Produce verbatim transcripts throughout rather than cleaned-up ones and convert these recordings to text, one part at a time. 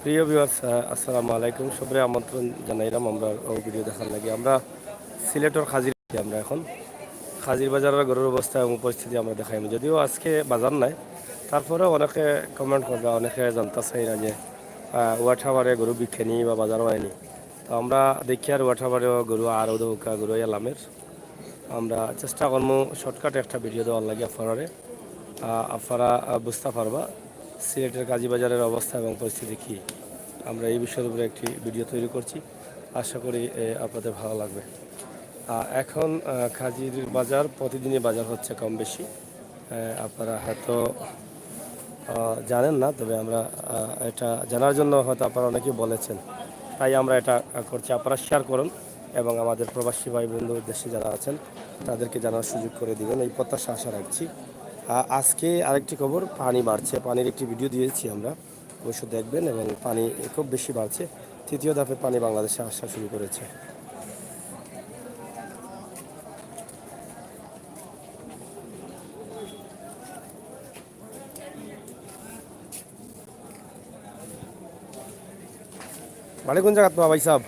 প্রিয় ভিউয়ার্স, আহ, আসসালামু আলাইকুম। সবরে আমন্ত্রণ জানাইলাম আমরা ও ভিডিও দেখার লাগি। আমরা সিলেটর কাজির, আমরা এখন কাজির বাজারর গরুর অবস্থা এবং পরিস্থিতি আমরা দেখাইমু। যদিও আজকে বাজার নাই, তারপরেও অনেকে কমেন্ট করবা, অনেকে জানতা চাইরা যে, আহ, ওয়াঠাবারে গরু বিকেনি বা বাজার অয়নি। তো আমরা দেখিয়ার ওয়াঠাবারেও গরু আর ওদৌকা গরু আইয়া লামের। আমরা চেষ্টা করমু শর্টকাটে একটা ভিডিও দেওয়ার লাগি আপনারারে। আহ, আপনারা, আহ, বুঝতা পারবা সিলেটর কাজিবাজারর অবস্থা এবং পরিস্থিতি কি। আমরা এই বিষয়ের উপরে একটি ভিডিও তৈরি করছি, আশা করি, এ, আপনাদের ভালো লাগবে। আহ, এখন, আহ, কাজির বাজার প্রতিদিনই বাজার হচ্ছে কম বেশি। আহ, আপনারা হয়তো, আহ, জানেন না, তবে আমরা, আহ, এটা জানার জন্য হয়তো আপনারা অনেকেই বলেছেন, তাই আমরা এটা, আহ, করছি। আপনারা শেয়ার করুন এবং আমাদের প্রবাসী ভাই বন্ধু দেশে যারা আছেন তাদেরকে জানার সুযোগ করে দিবেন, এই প্রত্যাশা আশা রাখছি। আহ, আজকে আরেকটি খবর, পানি বাড়ছে, পানির একটি ভিডিও দিয়েছি আমরা, অবশ্য দেখবেন। এবং পানি খুব বেশি বাড়ছে, তৃতীয় ধাপে পানি বাংলাদেশে আসা শুরু করেছে। বাড়ি কোন জাগাত বা ভাই সাহেব?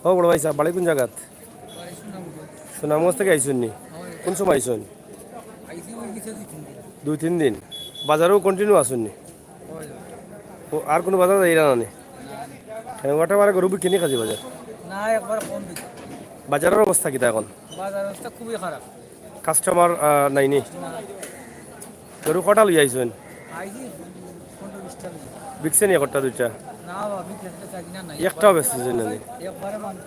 ও বড় ভাই সাহেব, বাড়ি কোন জাগাত? সুনামগঞ্জ থেকে আইছইন নি? কোন সময় আইছইন? দুই তিন দিন। বাজারেও কন্টিনিউ আছইন নি? ও, আর কোনো বাজার যাইরা না নি? কেন, ওয়াঠাবারে গরু বিকেনি কাজিবাজার? না, একবার কম বিকে। বাজারর অবস্থা কিতা এখন? বাজার অবস্থা খুবই খারাপ। কাস্টমার, আহ, নাই নি? না। গরু কটা লইয়া আইছইন? আইছি পনেরো বিশটা লইয়া। বিকছে নি একটা দুইটা? না বাবা, বিকছে একটা কিনা নাই। একটাও বেচছইন না নি? একবারে বন্ধ।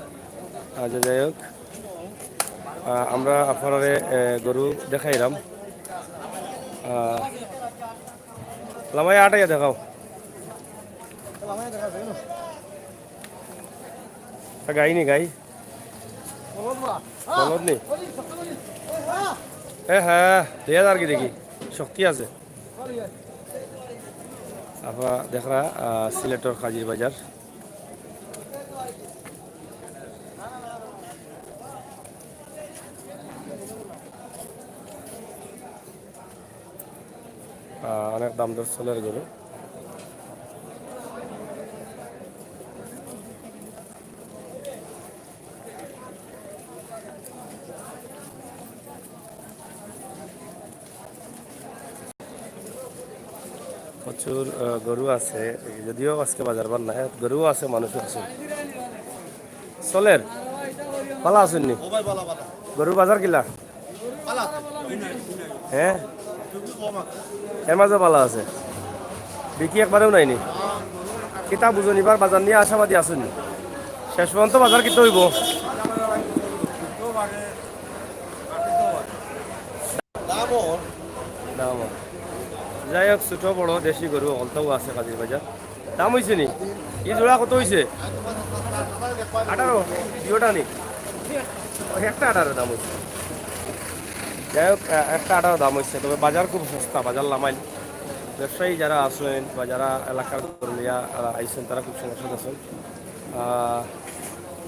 আচ্ছা, যাই হোক, আহ, আমরা আপনারারে, আহ, গরু দেখাইলাম। আহ, লামাই আটাইয়া দেখাও। তা গাই নি, গাই? বলদ নি? এ হ্যাঁ, দুই হাজার কি দেখি, শক্তি আছে। আপনারা দেখরা, আহ, সিলেটর কাজির বাজার। আহ, অনেক দাম দর চলের গরু। প্রচুর, আহ, গরু আছে, যদিও আজকে বাজার বার নাই, গরুও আছে, মানুষও আছে। চলের, ভালা আছইন নি? গরুর বাজার কিলা? হ্যাঁ, এর মাঝে ভালা আছে, বিকি একবারেও নাই নি। কিতা বুঝইন, ইবার বাজার নিয়া আশাবাদী আছইন নি? শেষ পর্যন্ত বাজার কিতা অইবো? দাম। যাই হোক, ছোট বড় দেশি গরু হকলতাউ আছে কাজির বাজার। দাম অইছে নি? ই জোড়া কত অইছে? আঠারো। দুইওটা নি? ও, একটা আঠারো দাম অইছে। যাই হোক, আহ, একটা আঠারো দাম অইছে, তবে বাজার খুব সস্তা, বাজার লামাইল। ব্যবসায়ী যারা আছইন বা যারা এলাকার গরু লইয়া, আহ, আইছইন, তারা খুব সমস্যাত আছইন। আহ,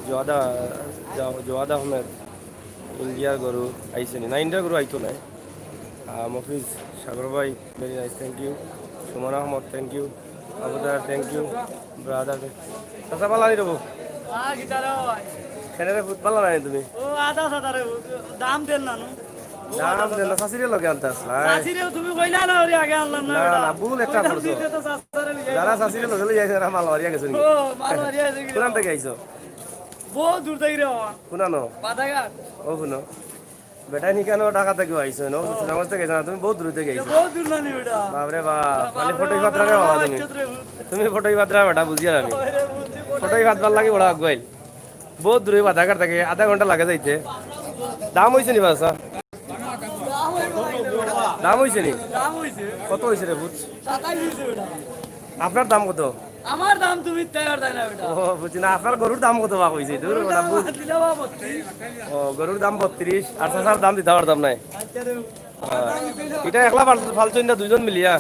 জোয়াদা, জো-, জোয়াদ আহমেদ, ইন্ডিয়ার গরু আইছে নি? না, ইন্ডিয়ার গরু আইতো নায়। আহ, মফিজ সাগর ভাই, very nice, thank you। Suman Ahmed, thank you। Abu Taher, thank you। Brother, চাচা, ভালা নি রে বা? আ, কিতা রে ভাই? কেনে রে পুত, ভালা নায় নি তুমি? ও, আদা সাদা রে, দাম দেন না, নু। দাম দেন না, চাচিরে লগে আনতে আসলা। চাচিরে তুমি কইলা না, ওরে আগে আনলাম না, না, বেটা। না, ভুল একটা করছো। দিতে তো চাচারে লইয়া যারা চাচিরে লগে লইয়া আইছে, তারা মাল মারিয়া গেছে নি? ও, মাল মারিয়া গেছে কি রে? কোন থাকি আইছো? বহুত দূর থাকি রে বাবা। কোনানো? বাদাঘাট। ও, হুনো। বেটা, নি কেনে ঢাকা থাকি আইছো? ও, সুনামগঞ্জ থাকি আইছো না? তুমি বহুত দূর থাকি আইছো। বহুত দূর না নি বেটা? বাপরে বাপ, খালি ফটোই ফাতরা রে বাবা তুমি। তুমি ফটোই ফাতরা বেটা, বুঝিয়ার আমি। ফটোই ফাতরার লাগি বড় আগুয়াইল। বহুত দূরে বাদাঘাট থাকি, আধা ঘন্টা লাগে যাইতে। দাম অইছে নি বাসা? দাম অইছে নি? দাম অইছে। কত অইছে রে পুত? সাতাইশ অইছে বেটা। আপনার দাম কত? আমার দাম তুমি দিতায় পারতায় না বেটা। ও, বুঝছি না, আপনার গরুর দাম কত বা কইছি? দূর বেটা, বুঝ। দিলা বা বত্রিশ। ও, গরুর দাম বত্রিশ, আর চাচার দাম দিতায় পারতাম নায়। আচ্ছা রে। হ্যাঁ। ইটা একলা ফাল-, ফালছইন না, দুইজন মিলিয়া?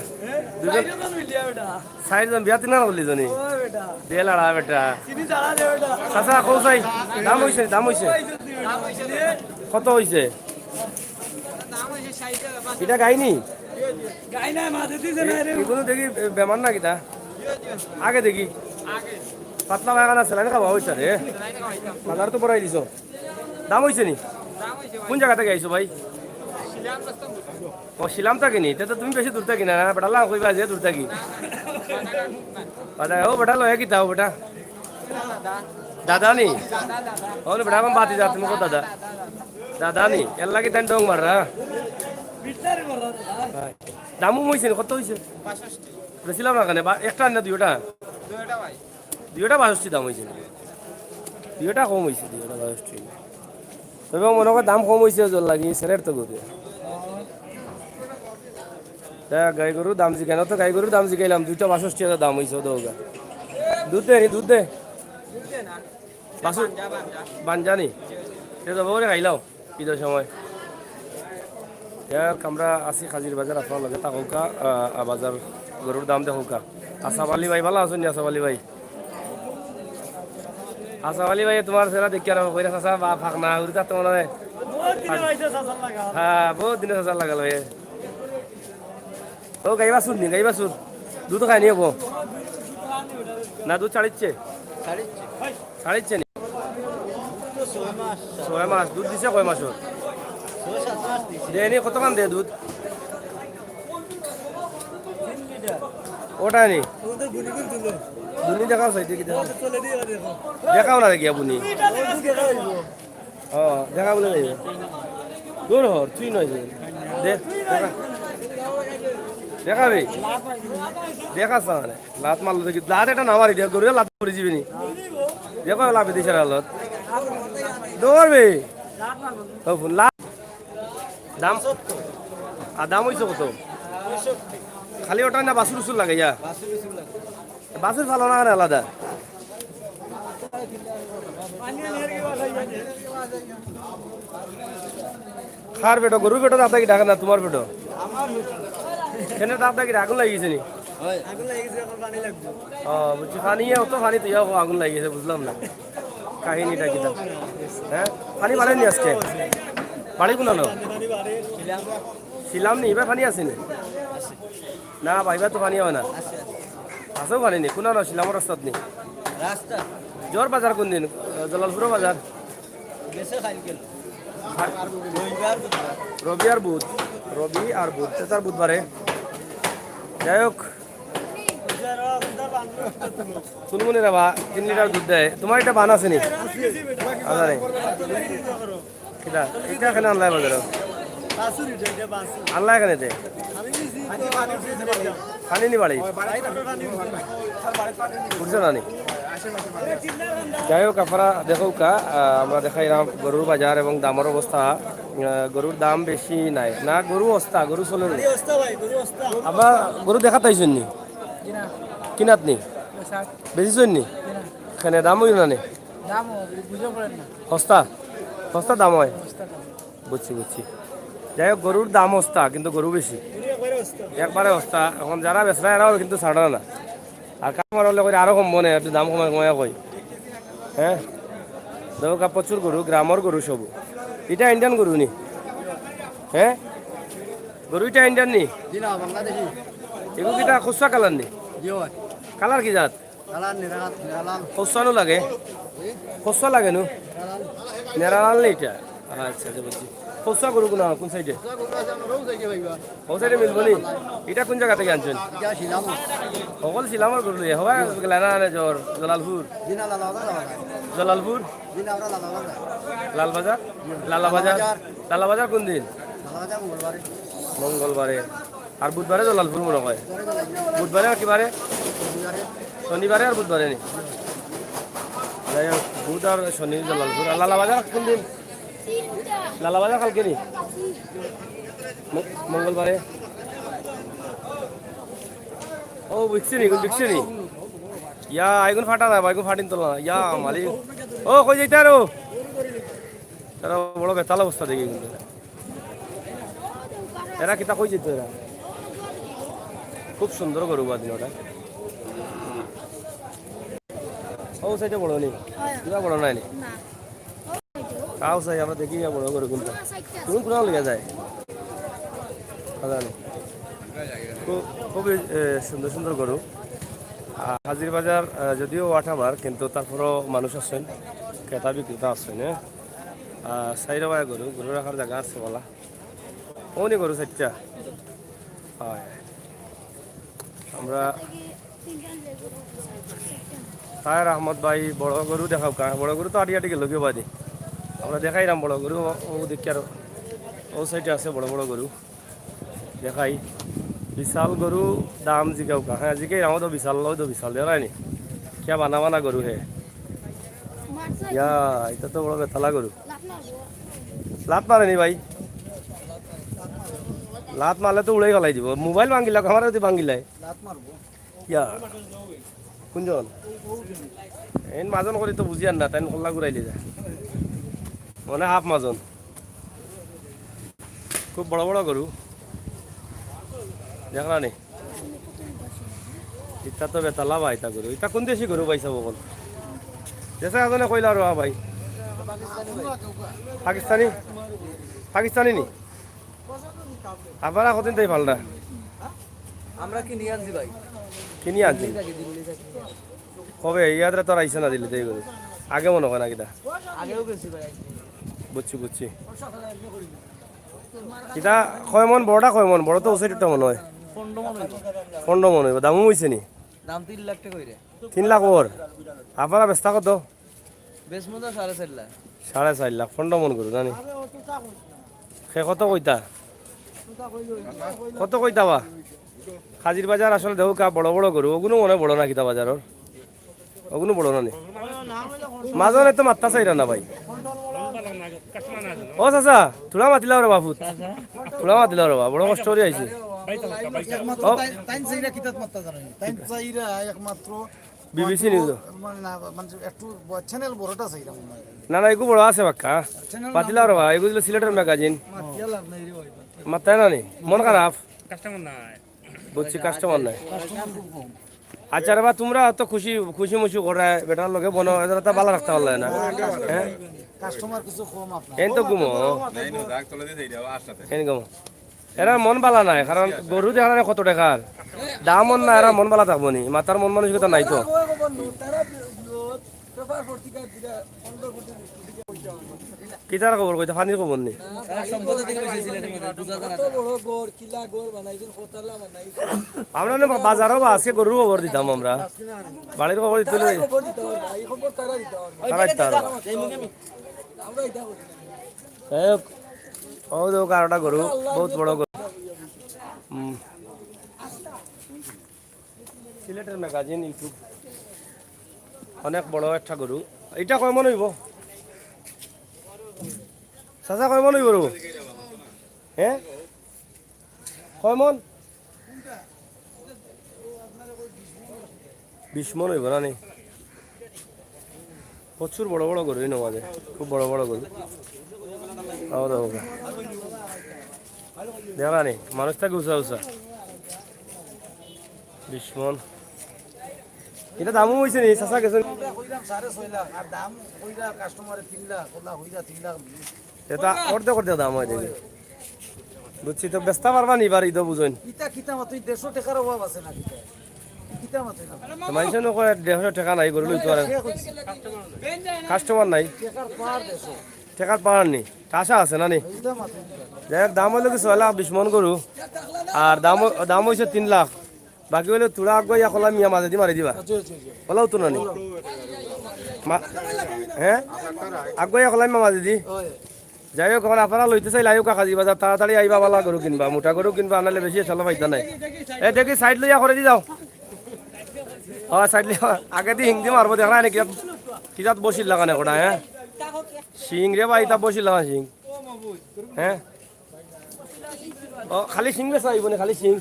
দুইজন? চাইরজন মিলিয়া বেটা। চাইরজন, বিয়া তিনজন করলি জনি? ও বেটা। দে লাড়া বেটা। চিনি চাড়া দে বেটা। চাচা, কও চাই। দাম অইছে, দাম অইছে। দাম অইছে রে। কত অইছে? দাম অইছে ষাইট টাকা। ইটা গাই নি? গাই না, মাঝে দিছে না রে। ইগুলো দেখি, এ, বেমার না কিতা? আগে দেখি। পাতলা পায়খানা, স্যালাইন খাওয়া অইছে রে। বাজার তো বড়াই দিছো। দাম অইছে নি? কোন জাগা থাকি আইছো ভাই? ও, শিলাম থাকি নি? তে তো তুমি বেশি দূর থাকি না, না, বেটা লাও কইবা যে দূর থাকি। বাজার, ও বেটা লয়া কিতা, ও বেটা? দাদা নি? ও বেটা, আমার বাতি যা, তুমি কো দাদা। দাদা নি? এর লাগি তাই ডং মাররা। দামও অইছে নি? কত অইছে? বেশি লাভ না কেনে? বা-, একটা আনলে দুইটা? দুইটা বাষট্টি দাম অইছে। দুইটা কম অইছে, দুইটা বাষট্টি। তবে মনে কয় দাম কম অইছে, জোর লাগি, সেরের তো গরু। তা গাই গরুর দাম জিগাই না, তো গাই গরুর দাম জিগাইলাম, দুইটা বাষট্টি হাজার দাম অইছে, দৌগা। দুধ দে নি, দুধ দে। বাসু, বাঞ্জানি। সে তো বউরে খাইলাও, ঈদের সময়। ইয়ার আমরা আছি কাজির বাজার, আপনার লগে থাকউক্কা, আহ, বাজার গরুর দাম দেখউক্কা। আসাফ আলী ভাই, ভালা আছইন নি আসাফ আলী ভাই? আসাফ আলী ভাই, তুমার চেহারা দেখিয়া আর কইরা চাচা বা ফাঁক না, উড়ি থাকতে মনে হয়। বহুত দিনে আইছে চাচার লাগা। হ্যাঁ, বহুত দিনে চাচার লাগাল ভাই। ও, গাই বাছুর নি, গাই বাছুর। দুধ খায়নি হবো? না, দুধ ছাড়িচ্ছে? ছাড়িচ্ছে। ছাড়িচ্ছে নি? ছয় মাস। ছয় মাস। দুধ দিছে কয় মাসর? ছয় সাত মাস দিছে। দেয়নি, কতখান দেয় দুধ? ওটা নি? বুনি দেখাও চাই, দেখি দেখাও। দেখাও না দেখিয়া বুনি। ও, দেখা বলে যাইবে। দূর হর, তুই নয় যে। দে, দেখা। দেখাবি? দেখা সামনে। লাত মারলো দেখি। লাত এটা না মারি দে, গরুয়ে লাত পড়ি যাবি নি। দেখো, লাভ দিছে না লাত। দৌড়বে। ও, লাত। দাম? আর দাম অইছে কত? খালি ওটা না বাছুর উছুর লাগে, ইয়া? বাছুর ফালো না কেনে আলাদা? কার পেটো? গরুর পেটো দাগ দাগি ডাকে না, তুমার পেটো? কেনে দাগ দাগি আগুন লাগি গেছে নি? অয়। আগুন লাগি গেছে, এখন পানি লাগবে। ও, বুঝছি, পানি, অত পানি তো ইয়াও আগুন লাগি গেছে, বুঝলাম না কাহিনীটা কিতা। হ্যাঁ, পানি বাড়েনি আজকে? বাড়ি কোন আনো? পানি বাড়ে। শিলাম নি, এবার পানি আছে নি? না, ভাইবা তো পানি হয় না। আছেও পানি নেই, কোন আনো শিলামর রাস্তাত নেই। রাস্তা। জোর বাজার কোন দিন? জলালপুরও বাজার। গেছে কালকে। রবিবার, বুধবার। রবি আর বুধ। রবি আর বুধ, তেতার বুধবারে। যাই হোক। চুলমুনি রে বা, তিন লিটার দুধ দেয়। তুমার এটা বান আছে নি? আচ্ছা, নেই। কিতা? এটা কেনে আনলায় বাজারো? আনলায় কেনে তে? পানি নি বাড়ি? বুঝছো না নি? যাই হোক, আপনারা দেখউক্কা, আহ, আমরা দেখাইলাম গরুর বাজার এবং দামর অবস্থা। আহ, গরুর দাম বেশি নাই। না, গরু হস্তা, গরু চলের নি। আমরা গরু দেখাত আইছইন নি? কিনাত নি? বেশি চইন নি? কেনে দাম অইল না নি? দাম বুঝে পড়েন না। হস্তা? হস্তা দাম অয়? হস্তা দাম। বুঝছি, বুঝছি। যাই হোক, গরুর দাম হস্তা, কিন্তু গরু বেশি। একবারে হস্তা। এখন যারা বেচরা, এরাও কিন্তু ছাড়রা না। আর কাম আর হলে করি আরো কম মনে, একটু দাম কমায় কমায় কই। হ্যাঁ? দেখো, প্রচুর গরু, গ্রামর গরু সব। এটা ইন্ডিয়ান গরু নি? হ্যাঁ? গরু এটা ইন্ডিয়ান নি? জি না, বাংলাদেশি। এগু কিতা খুচরা কালার নি? জি অয়। কালার কি জাত? কালার নেড়া, নেড়া লাল। খুচরা নু লাগে? খুচরা লাগে নু? নেড়া লাল। নেড়া লাল নি এটা? আচ্ছা, আচ্ছা, বুঝছি। খুচরা গরু কোন, কোন সাইডে? খুচরা গরু আছে, আমরা রোজ যাই ভাইবা। ও সাইডে মিলবো নি? এটা কোন জাগা থাকি আনছইন? এটা শিলামর। হকল শিলামর গরু লইয়া, হবা গেলা না আনে জোর, জলালপুর। জি না, লালবাজার যাওয়া যায়। জলালপুর? জি না, আমরা লালবাজার যাই। লালবাজার? লালাবাজার? লালবাজার। লালাবাজার কোন দিন? লালবাজার মঙ্গলবারে। মঙ্গলবারে। আর বুধবারে জলালপুর মনে হয়। বুধবারে আর কি বারে? শনিবারে আর বুধবারে নি? যাই হোক, বুধ আর শনি জলালপুর। আর লালাবাজার কোন দিন? লালাবাজার কালকে নি? ম-, মঙ্গলবারে। ও, বিকছে নি, বিকছে নি। ইয়া, আইগুন ফাটা না, আইগুন ফাটিন তোলা না। ইয়া, মালিক। ও, কই যাইতে আরো? তারা বড় বেতাল অবস্থা দেখি কিন্তু। এরা কিতা কই যেত এরা? খুব সুন্দর গরু বাদিন ওটা। ও সাইডে বড় নেই। কিবা বড় নাই নি? না। তাও চাই আমরা দেখি ইয়া বড় গরু কোনটা। কোন কোন লিয়া যায়? আচ্ছা, খুব, খুবই, এ, সুন্দর সুন্দর গরু। আহ, হাজির বাজার, আহ, যদিও ওয়াট আবার, কিন্তু তারপরও মানুষ আছেন, ক্রেতা বিক্রেতা আছেন, হ্যাঁ। আহ, সাইডে বায় গরু, গরু রাখার জাগা আছে বলা। অনে গরু চাইরটা। হয়। আমরা তাহের আহমদ ভাই বড় গরু দেখাউক্কা, বড় গরু তো আটি আটি গেল গিয়ে বাদে। আমরা দেখাইলাম বড় গরু, ও, ও দেখি আর ও সাইডে আছে বড় বড় গরু। দেখাই। বিশাল গরু দাম জিগাউক্কা। হ্যাঁ, জিগাইরাম, অউ তো বিশাল, অউ তো বিশাল, দেখায়নি? কিয়া বানা বানা গরু হে। ইয়া, ইটা তো বড় বেতালা গরু। লাত মারে নি ভাই? লাত মারলে তো উড়াই ফালাই দিব। মোবাইল ভাঙ্গিলা, আমার যদি ভাঙ্গিলাই। ইয়া। কুনজন? এইন মাজন করি তো বুঝিয়ার না, তাইন কল্লা ঘুরাইলে যায়। মানে হাফ মাজন। খুব বড় বড় গরু। দেখরা নি? ইটা তো বেতালা বা ইটা গরু। ইটা কোন দেশি গরু ভাই সাব অখন? দেশে আছে না কইলা রে ভাই? পাকিস্তানি? পাকিস্তানি নি? আপনারা কতদিন তাই পালরা? আমরা কিনি আনছি ভাই। কিনি আনছি? দিল্লি থাকি, দিল্লি থাকি। কবে? ইয়াদরা তো আর আইছে না দিল্লি থাকি গরু। আগে মনে হয় না কিতা? আগেও গেছি ভাই। বুঝছি, বুঝছি। কিতা কয় মন? বড়টা কয় মন? বড় তো ওসাইডটা মনে হয়। পনেরো মন হইব। পনেরো মন হইব। দামও হইছে নি? দাম তিন লাখ টাকা কইরে। তিন লাখ ওর? আপনারা বেচতা কত? বেচমু তো সাড়ে চার লাখ। সাড়ে চার লাখ, পনেরো মন গরু জানি। সে কত কইতা? কত কইতা বা? হাজির বাজার আসলে দেখউক্কা বড় বড় গরু, ওগুলো মনে হয় বড় না কিতা বাজারর? ওগুলো বড় না নি? মাজন এত মাত্তা চাইরা না ভাই। ও চাচা, থুড়া মাতিলাও রে বাপুত। থুড়া মাতিলাও রে বা, বড় কষ্ট করি আইছি। একমাত্র ও। তাই, তাইন চাইরা কিতাত মাত্তা জানো নি? তাইন চাইরা একমাত্র বিবিসি নিউজ। মানে না, মানে একটু ব-, চ্যানেল বড়টা চাইরা মনে হয়। না, না, এগু বড় আছে বাক্কা। চ্যানেল মাতিলাও রে বা, এগু দিল সিলেটের ম্যাগাজিন। মাতিয়া লাভ নাই রে ভাই। মাত্তায় না নি? মন খারাপ? কাস্টমার নাই। বুঝছি, কাস্টমার নাই। কাস্টমার খুব কম। আচ্ছা রে বা, তোমরা তো খুশি, খুশি মুশি করে বেটার লগে বনো, এদের তো ভালা রাখতা পারলায় না। হ্যাঁ? কাস্টমার কিছু কম আপনার। এন তো ঘুমো। এন ঘুমো। এরা মন ভালা নাই, কারণ গরু দেখার কত টেকার দাম অন না, এরা মন ভালা থাকবো নি, মাতার মন মানসিকতা নাই তো। কিতার খবর কইতা, পানির খবর নি? তারা সম্পদ অধিকার হইছে সিলেটের মধ্যে, বুঝা যায় না। কত বড় ঘর, কিলা ঘর বানাইছেন, কতলা বানাইছেন। আমরা না বা-, বাজারও বা আজকে গরুর খবর দিতাম আমরা। বাড়ির খবর দিতে হলে খবর দিতে হবে না, এই খবর তারা দিতে হবে। তারা দিতে পারবো। আমরা এটা করি না। যাই হোক, ও দেখো আরোটা গরু, বহুত বড় গরু। হুম। সিলেটের ম্যাগাজিন ইউটিউব। অনেক বড় একটা গরু। এটা কয় মন হইব? চাচা, কয় মন হইব গরু? হ্যাঁ, কয় মন? বিশ মন হইব না নি? প্রচুর বড় বড় গরু এই নমাজে, খুব বড় বড় গরু। আও দাও ওকে। দেখা নি, মানুষ থাকে উঁচা উঁচা। বিশ মন। এটা দামও হইছে নি, চাচা গেছে? আমরা কইলাম সাড়ে ছয় লাখ, আর দাম কইরা কাস্টমারে তিন লাখ, ওলা হইরা তিন লাখ। এটা অর্ধেক অর্ধেক দাম হয় দেখি। বুঝছি, তো বেচতা পারবা নি এবার, ইদো বুঝইন। ইতা কিতা মাত, তুই দেড়শো টাকার অভাব আছে না কিতা? কিতা মাত না। তো মানুষে নু কয় দেড়শো টাকা নাই, গরু লইতে পারে। কাস্টমার নাই। টাকার পাহাড় দেড়শো। টাকার পাহাড় নি, আশা আছে না নি? ইতা মাত। যাই হোক, দাম হইলো কি ছয় লাখ বিশ মন গরু, আর দাম, দাম হইছে তিন লাখ। বাকি হইলে তুরা আগুয়াইয়া কলাই মিয়া মাঝেদি মারি দিবা। আচ্ছা, আচ্ছা, আচ্ছা। কলাও তো না নি। মা-, হ্যাঁ? আগুয়াইয়া কলাই মিয়া মাঝেদি। ওই। যাই হোক, এখন আপনারা লইতে চাইলে আইউক্কা কাজী বাজার, তাড়াতাড়ি আইবা, বালা গরু কিনবা, মোটা গরু কিনবা, আনালে বেশি চালা পাইতা নাই। এ দেখি সাইড লইয়া করে দি যাও। ও, সাইড লইয়া, আগে দি হিংদি মারবো, দেখরা নি কিজাত, কিজাত বসির লাগানে কোটা, হ্যাঁ? শিং রে ভাই, ইতা বসির লাগান শিং। হ্যাঁ? ও, খালি শিং বেচা অইবো নি, খালি শিং?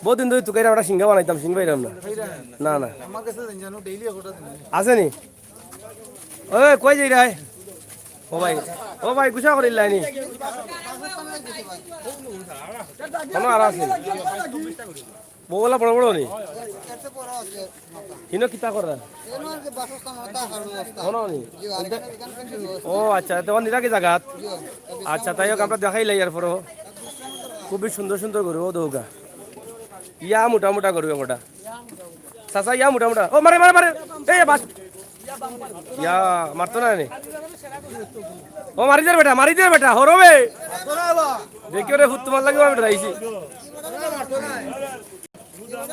বহুত দিন ধরি তুকাইরা আমরা শিঙ্গা বানাইতাম, শিং পাইরাম না। না, না। আমার কাছে জানি জানো, ডেইলি একটা দিন। আছে নি? ওই, কই যাই রে? ও ভাই, ও ভাই, গুছা করিল লাইনি। কোনো আর আছে? বউলা বড় বড় নি? এর তো বড় আছে। হিনো কিতা করা? এর মধ্যে বাসস্থান হতা হারু অবস্থা। হনো নি? জি, আর এখানে, এখানে ফেন্সিং ব্যবস্থা। ও আচ্ছা, তো নিরাকি জাগাত? জি, আচ্ছা, তাই হোক, আমরা দেখাইলাই এরপরও। খুবই সুন্দর সুন্দর গরু, ও দৌগা। ইয়া মোটা মোটা গরু ওটা। চাচা, ইয়া মোটা মোটা। ও, মারে, মারে, মারে। এই, বাস। ইয়া, মারতো না নি। ও, মারি দে বেটা, মারি দে বেটা, হরবে। দেখি ওরে, ফুট তোমার লাগি, আমি ডরাইছি।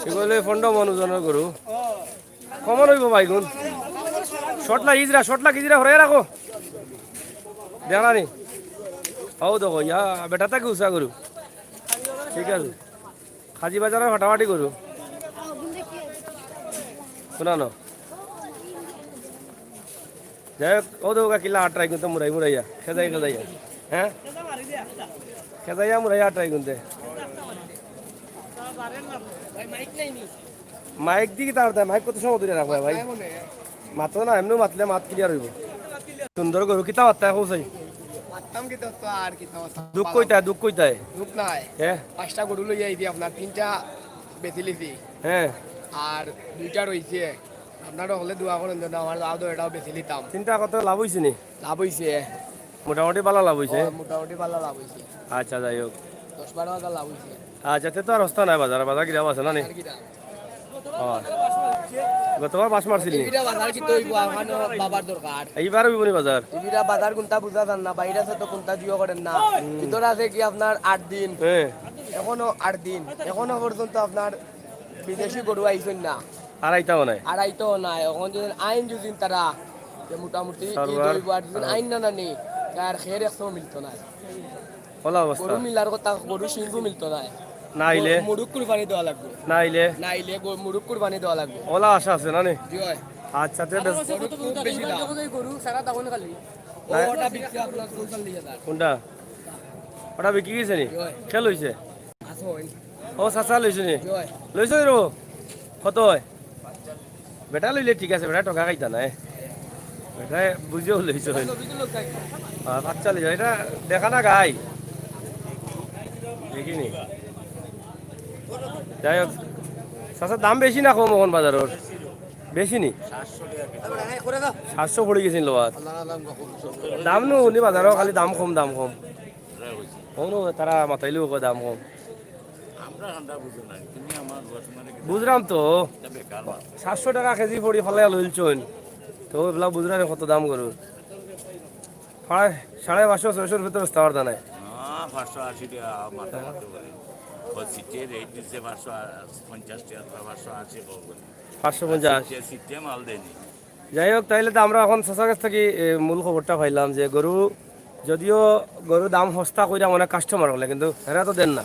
এগুলো পনেরো মন ওজনের গরু। কমন অইবো ভাই গুণ। শর্ট লাগ ইজরা, শর্ট লাগ ইজরা, হরে রাখো। দেখলা নি? হও দেখো, ইয়া, বেটা তাকে উষা গরু। ঠিক আছে। কাজী বাজারর ফাটাফাটি গরু। শুনা না। যাই হোক, ও দেখো কিলা আটরাই কিন্তু মুরাই মুরাইয়া, খেজাই খেজাইয়া। হ্যাঁ? খেজাইয়া মুরাইয়া আটরাই কিন্তু। মাইক দি কিতা করতায়? মাইক কত সময় ধরে রাখবা ভাই? মাতো না, এমনেউ মাতলে মাত ক্লিয়ার অইবো। সুন্দর গরু, কিতা মাততায় কও চাই? মাততাম কিতা তো আর কিতা মাততাম? দুখ কইতায়, দুখ কইতায়। দুখ নাই। হ্যাঁ? পাঁচটা গরু লইয়া আইছি আপনার, তিনটা বেচিলিছি। হ্যাঁ। আর দুইটা রইছে। আপনারা হকলে দোয়া করইন যেন আমার লাভ তো এটাও বেচিলিতাম। তিনটা কত লাভ অইছে নি? লাভ অইছে। মোটামুটি ভালা লাভ অইছে? ও, মোটামুটি ভালা লাভ অইছে। আচ্ছা, যাই হোক। দশ বারো হাজার লাভ অইছে। আচ্ছা, তে তো আর হস্তা নাই বাজার, বাজার গিরাম আছে না নি? আর কিতা? ও। গতবার বাস মারছিল নি? ইবিরা বাজার কিতা অইবো, আমারও বাবার দরকার। এইবার অইবো নি বাজার? ইবিরা বাজার কুনটা বুঝা যার না, বাইরে আছে তো কুনটা জিও করেন না। ভিতরে আছে কি আপনার আট দিন। হ্যাঁ। এখনো আট দিন, এখনো পর্যন্ত আপনার বিদেশি গরু আইছইন না। আর আইতাও নাই। আর আইতাও নাই। এখন যদি আইন যদি তারা, যে মোটামুটি ঈদ অইবো, আর যদি আইন না নানি, তার খের একশো মিলতো না। ওলা অবস্থা। গরু মিলার কথা, গরু সিংহ মিলতো না। না আইলে? গরু মুরুক কুরবানি দেওয়া লাগবো। না আইলে? না আইলে গরু মুরুক কুরবানি দেওয়া লাগবো। ওলা আশা আছে না নি? জি অয়। আচ্ছা, তে বেশ। গরু খুব বেশি দাম। গরু সারা দাম খালি। ও, না। ওটা বিক্রি আপনার পঁয়তাল্লিশ হাজার। কোনটা? ওটা বিক্রি গেছে নি? জি অয়। খেল অইছে? আছে অয়। ও, চাচা লইছো নি? জি অয়। লইছো নি রে? কত অয়? বেটা লইলে ঠিক আছে, বেটা টকা খাইতা নায়। বেটা বুঝিও লইছো। আহ, বাচ্চা লইছো, এটা দেখা না গাই। দেখিনি। যাই হোক, চাচা দাম বেশি না কম অখন বাজারর? বেশি নি? সাতশো পড়ি গেছিল লোয়াত। দাম নু উনি বাজারো খালি দাম কম, দাম কম। অনো তারা মাতাইলেও কয় দাম কম। আমরা ঠান্ডা বুঝো না, তুমি আমার বর্তমানে কি বুঝলাম তো। এটা বেকার মাল। সাতশো টাকা কেজি পড়ি ফালাইয়া লইলছইন। তো এগুলা বুঝলাম কত দাম গরুর। প্রায় সাড়ে পাঁচশো, ছয়শোর ভিতরে বেচতে পারতা নাই। না, পাঁচশো আশি টাকা মাথা মারতে পারি। ও সিটে রেট দিচ্ছে পাঁচশো পঞ্চাশ টাকা, পাঁচশো আশি করবো। পাঁচশো পঞ্চাশ। সিটে, সিটে মাল দেয়নি। যাই হোক, তাইলে তো আমরা এখন চাচার কাছ থাকি, এ, মূল খবরটা পাইলাম যে গরু, যদিও গরুর দাম হস্তা কইরা অনেক কাস্টমার অকলে, কিন্তু হেরা তো দেন না,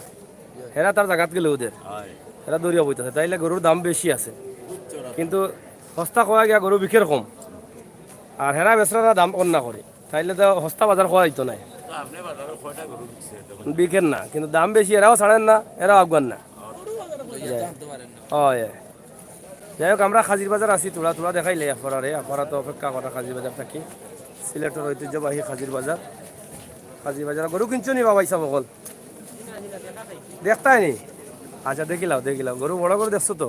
হেরা তার জাগাত গেলেও দের, হয়। হেরা দরিয়া বইতেছে, তাইলে গরুর দাম বেশি আছে। কিন্তু হস্তা কওয়া গিয়া গরু বিকের কম, আর হেরা বেচরা দাম কম না করে, তাইলে তো হস্তা বাজার কওয়া যাইতো নাই। তো আপনি বাজারে কয়টা গরু বিকছে? বিকের না, কিন্তু দাম বেশি, এরাও ছাড়েন না, এরাও আফগান না। হয়। যাই হোক, আমরা কাজীর বাজার আছি, থুড়া থুড়া দেখাইলে আপনারারে, আপনারা তো অপেক্ষা করা কাজীর বাজার থাকি। সিলেটর ঐতিহ্যবাহী কাজীর বাজার। কাজীর বাজার গরু কিনছো নি বাবা, ইসা বকল? দেখতায় নি? আচ্ছা, দেখিলাও, দেখিলাও। গরু বড় গরু দেখছো তো?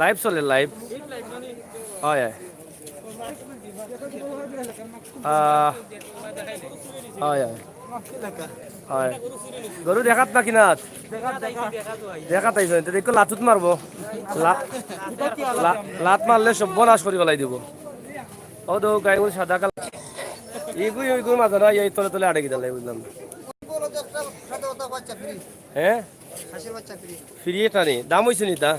লাইভ চলে, লাইভ। হয়, হয়। আহ, হয়, হয়। হয়। গরু দেখাত না কিনাত? দেখাত আইছো, এতে দেখো লাতুত মারবো। লা-, লা-, লাত মারলে সর্বনাশ করি ফালাই দিব। ও দো গাইগুলো সাদা কালার। এইগুই, ওইগুই মাঝে না, এই তলে তলে আড়ে গিয়ে বুঝলাম না। হ্যাঁ? ফিরিয়ে টানি। দাম অইছে নি তা?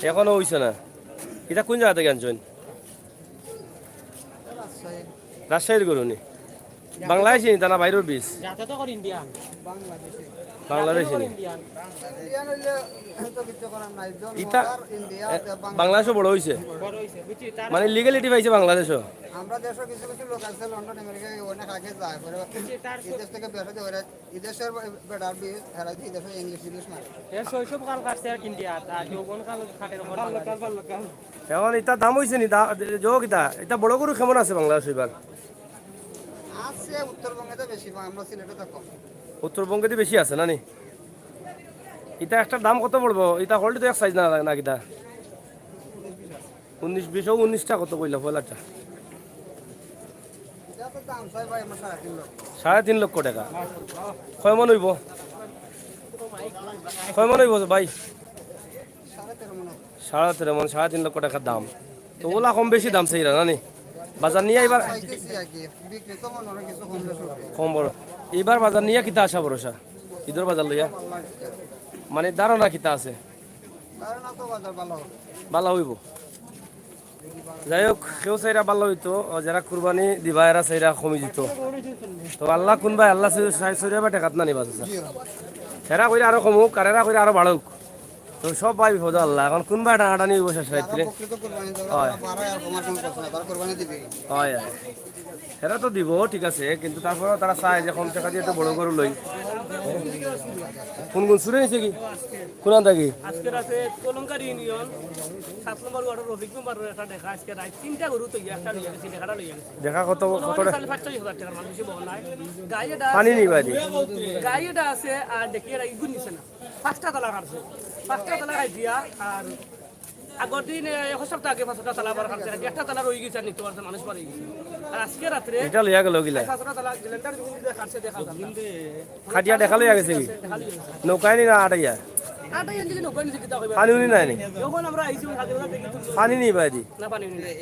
এখনো অইছে না। ইটা কোন জাগা থাকি আনছইন? রাজশাহীর গরু নি? বাংলাদেশি নি তা না বাইরের বীজ? বাংলাদেশি নি? ইটা, এ, বাংলাদেশও বড় অইছে? মানে লিগ্যালিটি পাইছে বাংলাদেশও? আমরা দেশে কিছু কিছু লোক আছে লন্ডন, আমেরিকা, অনেক আগে যায়, পরে বিদেশ থেকে বেরোতে ওরা বিদেশের বেটার বীজ, এরা যে দেশে ইংলিশ বিদেশ মারে। এ শৈশব কাল কাটছে আর ইন্ডিয়া, তা যৌবন কাল কাটের ওপর বাংলাদেশ। এখন ইটা দাম অইছে নি? দা-, যোগ ইটা, ইটা বড় গরু কেমন আছে বাংলাদেশ এবার? আছে উত্তরবঙ্গে তো বেশি, আমরা সিলেটে তো কম। উত্তরবঙ্গে তো বেশি আছে না নি? ইটা একটার দাম কত পড়বো? ইটা হোল্ড তো এক সাইজ না, না কিতা? উনিশ বিশ, ও উনিশটা কত কইলা পয়লাটা? সাড়ে তিন লক্ষ টাকা। কয় মন অইবো? কয় মন অইবো ভাই? সাড়ে তেরো মন, সাড়ে তিন লক্ষ টেকার দাম। তো অউলা কম বেশি দাম চাইরা না নি? বাজার নিয়া ইবার, কম বড়, ইবার বাজার নিয়া কিতা আশা ভরসা? ইদর বাজার লইয়া মানে ধারণা কিতা আছে? ভালা অইবো। যাই হোক, কেউ চাইরা ভালা অইতো, ও যেরা কুরবানি দিবা, এরা চাইরা কমি দিতো। তো আল্লাহ কুনবায়, আল্লাহ চাই-, চাই-, চাইরা বা টেকাত না নিবা, চাচা। হেরা কইরা আরো কমুক, আর এরা কইরা আরো বাড়ুক। তো সব ভাই বিপদ আল্লাহ, এখন কুনবায় টানাটানি অইবো শেষ রাত্রে। অয়। অয়, অয়। হেরা তো দিবো, ঠিক আছে, কিন্তু তারপরেও তারা চায় যে কম টেকা দিয়া তো বড় গরু লই। কুন কুন চুরে নিছে কি? কুনান থাকি? আজকে রাতে কলমকারী ইউনিয়ন সাত নম্বর ওয়ার্ডর রফিক মেম্বারর একটা দেখা, আজকে রাইত তিনটা গরু তো একটা লইয়া গেছে, দেখাটা লইয়া গেছে। দেখা কত, কত মনে হয় টা-, সাড়ে পাঁচ ছয় হাজার টেকার মাল, বেশি বড় নায়। গাই এটা আছে, পানি নি বাদি? গাই এটা আছে, আর দেখি এটা ইগুন নিছে না। পাঁচটা তালা কাটছে, পাঁচটা তালা কাটিয়া, আর আগর দিন, এ, এক সপ্তাহ আগে পাঁচটা তালা বার কাটছে, একটা তালা রই গেছে, আর নিতে পারছে, মানুষ বার অই গেছে। আর আজকে রাত্রে এটা লইয়া গেল গিলা। পাঁচটা তালা গ্লেন্ডার যখন দিয়ে কাটছে, দেখা যাবে। কাটিয়া দেখা লইয়া গেছে কি? দেখা লইয়া গেছে। নৌকায় নি না আটাইয়া? আটাইয়া যদি নৌকায় নিচে কিতা হইবে? পানি উনি নাই নি? যখন আমরা আইছি, ওই হাতে ওরা দেখি তুলছে। পানি নি বাদি? না, পানি উনি নাই।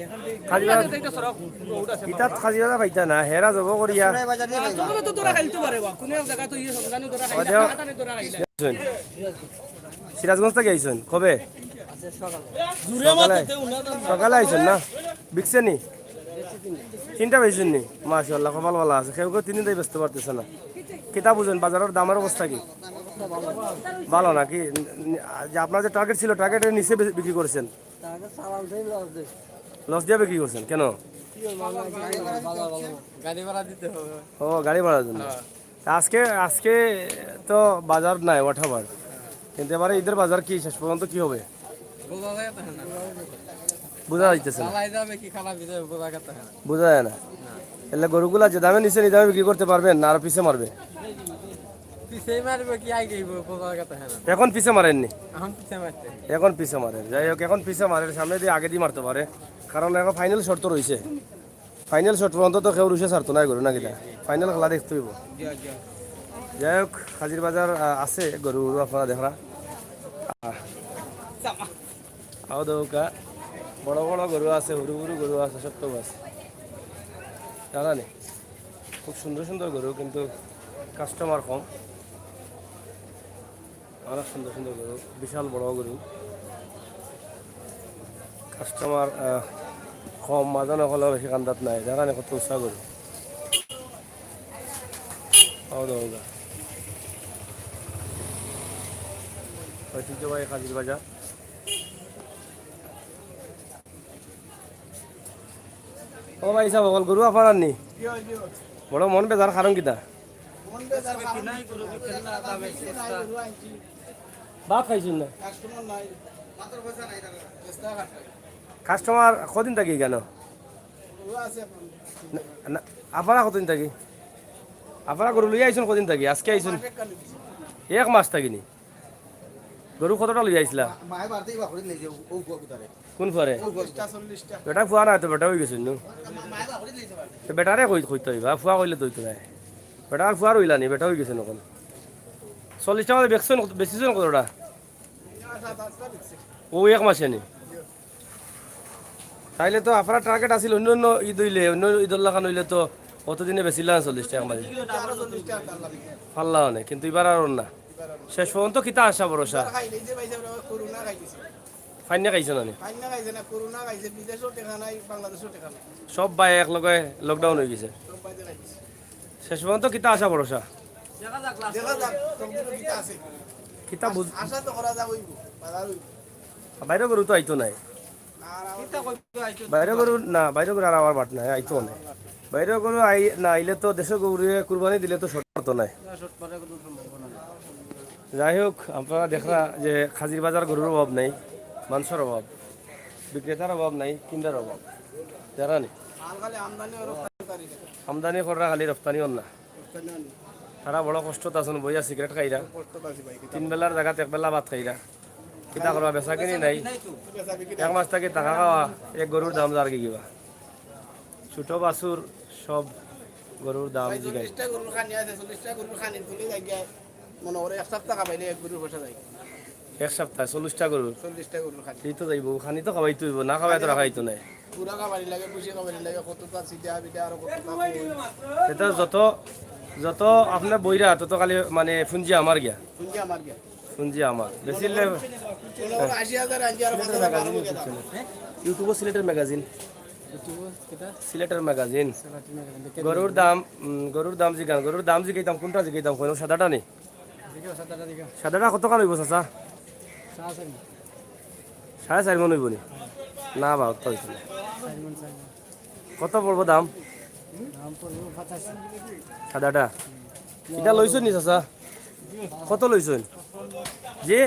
খালি এটা একটা সড়ক, রোড আছে। ইতাত খালি বাজার পাইতা না, হেরা জবো করিয়া। আর জবো তো তোরা খাইলতে পারে বা, কোনো এক জায়গা তো ইয়ে সন্ধানে তোরা খাইলে, ওদের হাতানে তোরা খাইলে। সিরাজগঞ্জ থাকি আইছইন? কবে? সকালে। সকালে আইছইন না? বিকছে নি? তিনটা বেচছইন নি? মাশাআল্লাহ, কপাল ভালা আছে। কেউ কেউ তিন দিন ধরি বেচতে পারতেছে না। কিতা বুঝইন, বাজারর দামর অবস্থা কি? ভালা নাকি? যে আপনার যে টার্গেট ছিল, টার্গেটের নিচে বে-, বিক্রি করছেন? লস দিয়া বিক্রি করছেন কেন? গাড়ি ভাড়া দিতে হবে। ও, গাড়ি ভাড়ার জন্য। হ্যাঁ। তা আজকে, আজকে তো বাজার নাই, whatever। কিন্তু এবারে ইদর বাজার কি শেষ পর্যন্ত কি হবে? বোঝা যায় তো না। বোঝা যাইতেছে না। জ্বালাই যাবে কি খারাপ যাবে, বোঝা গেছে না। বোঝা যায় না। না। এলে গরুগুলা যে দামে নিছেন, এই দামে বিক্রি করতে পারবেন না, আরো পিছে মারবে? পিছে মারবে কি আগে, বোঝা গেছে না। এখন পিছে মারেননি? এখন পিছে মারতে। এখন পিছে মারেন। যাই হোক, এখন পিছে মারেন, সামনে দিয়ে আগে দিয়ে মারতে পারে, কারণ এখন ফাইনাল শর্ত রইছে। ফাইনাল শর্ট পর্যন্ত তো কেউ রুশে ছাড়তো না গরু, না কিতা? ফাইনাল খেলা দেখতে অইবো। যাই হোক, খাজির বাজার, আহ, আছে, গরু গরু আপনারা দেখরা। আহ, আও দেখউক্কা, বড় বড় গরু আছে, হুরু হুরু গরু আছে, সব তো আছে। জানা নি? খুব সুন্দর সুন্দর গরু, কিন্তু কাস্টমার কম। অনেক সুন্দর সুন্দর গরু, বিশাল বড় গরু। কাস্টমার, আহ, কম, মাঝে না হলেও বেশি কান্দাত নাই। দেখা নি কত উষা গরু। আও দেখউক্কা। ঐতিহ্যবাহী খাজির বাজার। ও ভাই সাহেব, অকল গরু আফার আননি? বড় মন বেজার কারণ কিতা? ভাত খাইছইন না? কাস্টমার কদিন থাকি কেন? না, না, আফারা কতদিন থাকি? আফারা গরু লইয়া আইছইন কদিন থাকি? আজকে আইছইন? এক মাস থাকি নি? গরু কতটা লইয়া আইছলা? মায়ে বাড়িতে ইবা করে নিয়ে যাও, ও ফুয়া কোথায়? কোন ফুয়ারে? ও ফুয়া কোথায়? বেটা ফুয়া না তো, বেটা অই গেছে নু। মা-, মায়ে বাড়িতে নিয়ে যাবে। তো বেটারে কই, কইতে অইবা, ফুয়া কইলে তো অইতো নায়। বেটা আর ফুয়া রইলা নি, বেটা অই গেছে নু অখন। চল্লিশ টেকা বেচছইন, বেচছইন কতটা? ও এক মাসে নি? তাইলে তো আপনার টার্গেট আছিল অন্য অন্য ইদ অইলে, অন্য ইদর লাখান অইলে তো অতদিনে বেচিলা চল্লিশ টেকা মাঝে। পারলা অনে, কিন্তু ইবার আর না। শেষ পর্যন্ত কিতা আশা ভরসা? পাইন্না খাইছো না নি? সব ভাই এক লগে লকডাউন অই গেছে। শেষ পর্যন্ত কিতা আশা ভরসা? দেখা যাক, তকদিরো কিতা আছে। কিতা বুঝ- আশা তো করা যায় অইবো, বাজার অইবো। বাইরে গরু তো আইতো নায়। বাইরে গরু না, বাইরে গরু আর আমার বাট নাই, আইতো নায়। বাইরে গরু আই-, না আইলে তো দেশর গরুরে কুরবানি দিলে তো শর্ট মারতো নায়। যাই হোক, আপনারা দেখরা যে খাজির বাজার গরুর অভাব নাই, মানষর অভাব, বিক্রেতার অভাব নাই, কিনরার অভাব। জানা নি? আমদানি কররা খালি, রপ্তানি অর না। তারা বড় কষ্টত আছইন, বইয়া সিগারেট খাইরা। তিন বেলার জাগাত এক বেলা ভাত খাইরা। কিতা করবা, বেচা কিনি নাই। এক মাস থাকি থাকা খাওয়া, এক গরুর দাম যার কি কিবা। ছোট বাছুর সব গরুর দাম জিগাই। মনে করে এক সপ্তাহ খাবাইলে এক গরুর পয়সা যায়। এক সপ্তাহ চল্লিশটা গরুর? চল্লিশটা গরুর খানি। এই তো যাইবো, খানি তো খাবাইতে অইবো, না খাবাইতে রাখা অইতো নায়। পুরা খাবানি লাগে, বেশি খাবানি লাগে, কত তার সিটা বিটা আর কত তার। এটা যত, যত আপনার বইরা, তত খালি মানে পুঞ্জি আমার গিয়া। পুঞ্জি আমার গিয়া। পুঞ্জি আমার। বেশি লে-, মনে করে আশি হাজার আনছি আর পাঁচ হাজার বারো হাজার। YouTube-ও সিলেটের ম্যাগাজিন। YouTube-ও কিতা? সিলেটের ম্যাগাজিন। সিলেটের ম্যাগাজিন। দেখে গরুর দিন। দাম, উম, গরুর দাম জিগান, গরুর দাম জিগাইতাম, কোনটা জিগাইতাম, কোন সাদাটা নি? দেখো, সাদাটা দেখো। সাদাটা কত কান অইবো, চাচা? সাড়ে চার মণ। সাড়ে চার মণ অইবো নি? না বা, অত অইতো না। চার মণ, চার মণ। কত পড়বো দাম? দাম পড়বো পঁচাশি। সাদাটা? এটা লইছইন নি, চাচা? কত লইছইন? জি?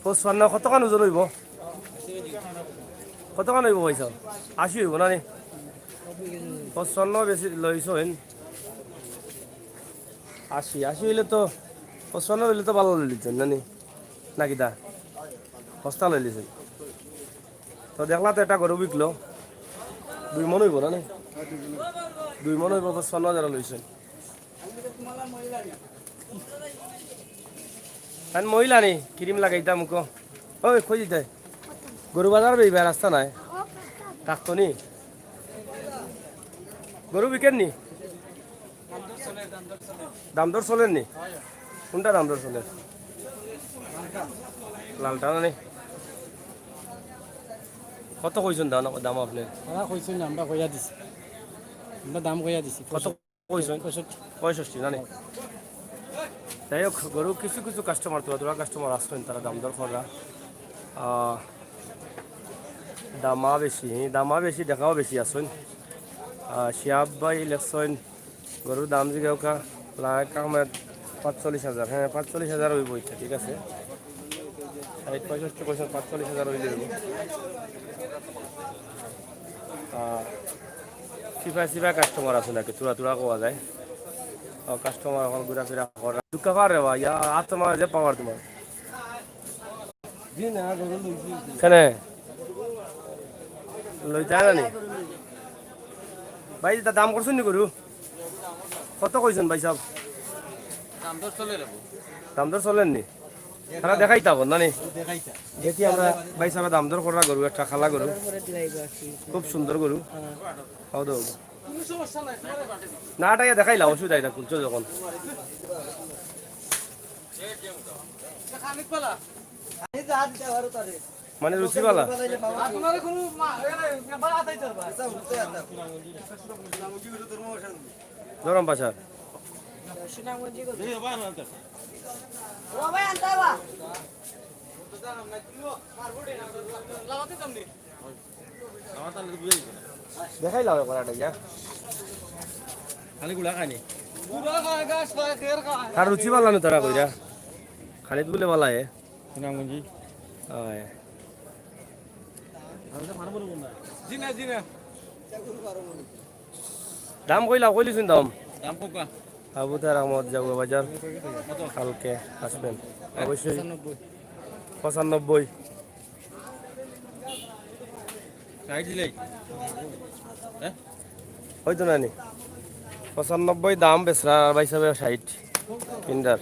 পঁচপান্ন। কত কান ওজন অইবো? কত কান অইবো পয়সা? আশি অইবো না নি? পঁচপান্ন বেশি লইছইন। আশি, আশি অইলে তো, পঁচপান্ন অইলে তো ভালা লইলিছইন না নি? না কিতা? সস্তা লইলিছইন। তো দেখলা তো, একটা গরু বিকলো, দুই মণ অইবো না নি? দুই মণ অইবো, পঁচপান্ন হাজার লইছইন। তান মহিলা নি, ক্রিম লাগাইতাম মুখো। ওই, কই দিতে? গরু বাজার বেইবা রাস্তা নাই। কাকতো নি? গরু বিকেন নি? দাম দর চলের নি? কোনটা দাম দর চলের? লালটা না নি? কত কইছইন দাম, দাম আপনে? ওরা কইছইন না, আমরা কইয়া দিছি। আমরা দাম কইয়া দিছি। কত কইছইন? পঁয়ষট্টি। পঁয়ষট্টি না নি? যাই হোক, গরু কিছু কিছু কাস্টমার, থুড়া থুড়া কাস্টমার আছইন, তারা দাম দর কররা। আহ, দামা বেশি, দামা বেশি, দেখাও বেশি আছইন। আহ, শিহাব ভাই লেখছইন, গরুর দাম জিগাউক্কা, লাখ আহমেদ পাঁচচল্লিশ হাজার, হ্যাঁ, পাঁচচল্লিশ হাজার অইবো ইটা, ঠিক আছে। ষাইট পঁয়ষট্টি কইছইন, পাঁচচল্লিশ হাজার অইলে অইবো। আহ, সিপাই সিপাই কাস্টমার আছে নাকি? থুড়া থুড়া কওয়া যায়। ও, কাস্টমার অখন ঘুরাফিরা করে। দুঃখ পারে বা, ইয়া, আত্মা যে পাওয়ার তোমার। কেনে? লইতা না নি? ভাই, ইটা দাম করছইন নি গরু? কত কইছইন ভাই সাব? দাম দর চলের। দাম দর চলের নি? তারা দেখাইতা পারবো না নি? দেখাইতা। দেখি আমরা ভাই সাবে দাম দর কররা গরু, একটা কালা গরু। খুব সুন্দর গরু। হ্যাঁ। খাওয়া দাওয়া। না, এটা ইয়া দেখাইলা, অসুবিধা নাই, খুলছো যখন। মানে রুচিবালা। গরম পাশার। দেখাইলাও একবার এটা, ইয়া। খালি গুড়া খায়নি। গুড়া খায়, ঘাস খায়, খের খায়। তার রুচিবালা নু তারা কইরা। খালি তুলে বালা এ। সুনামগঞ্জি। অয়। জি না, জি না। দাম কইলা, কইলিছইন দাম। দাম কউক্কা। আবু তার আহমদ যাবো বাজার। কত? কালকে আসবেন। অবশ্যই। পঁচানব্বই। পঁচানব্বই। ষাইট দিলাই। হ্যাঁ? অইতো না নি? পঁচানব্বই দাম বেচরা, আর ভাই সাবে ষাইট। কিন্ডার।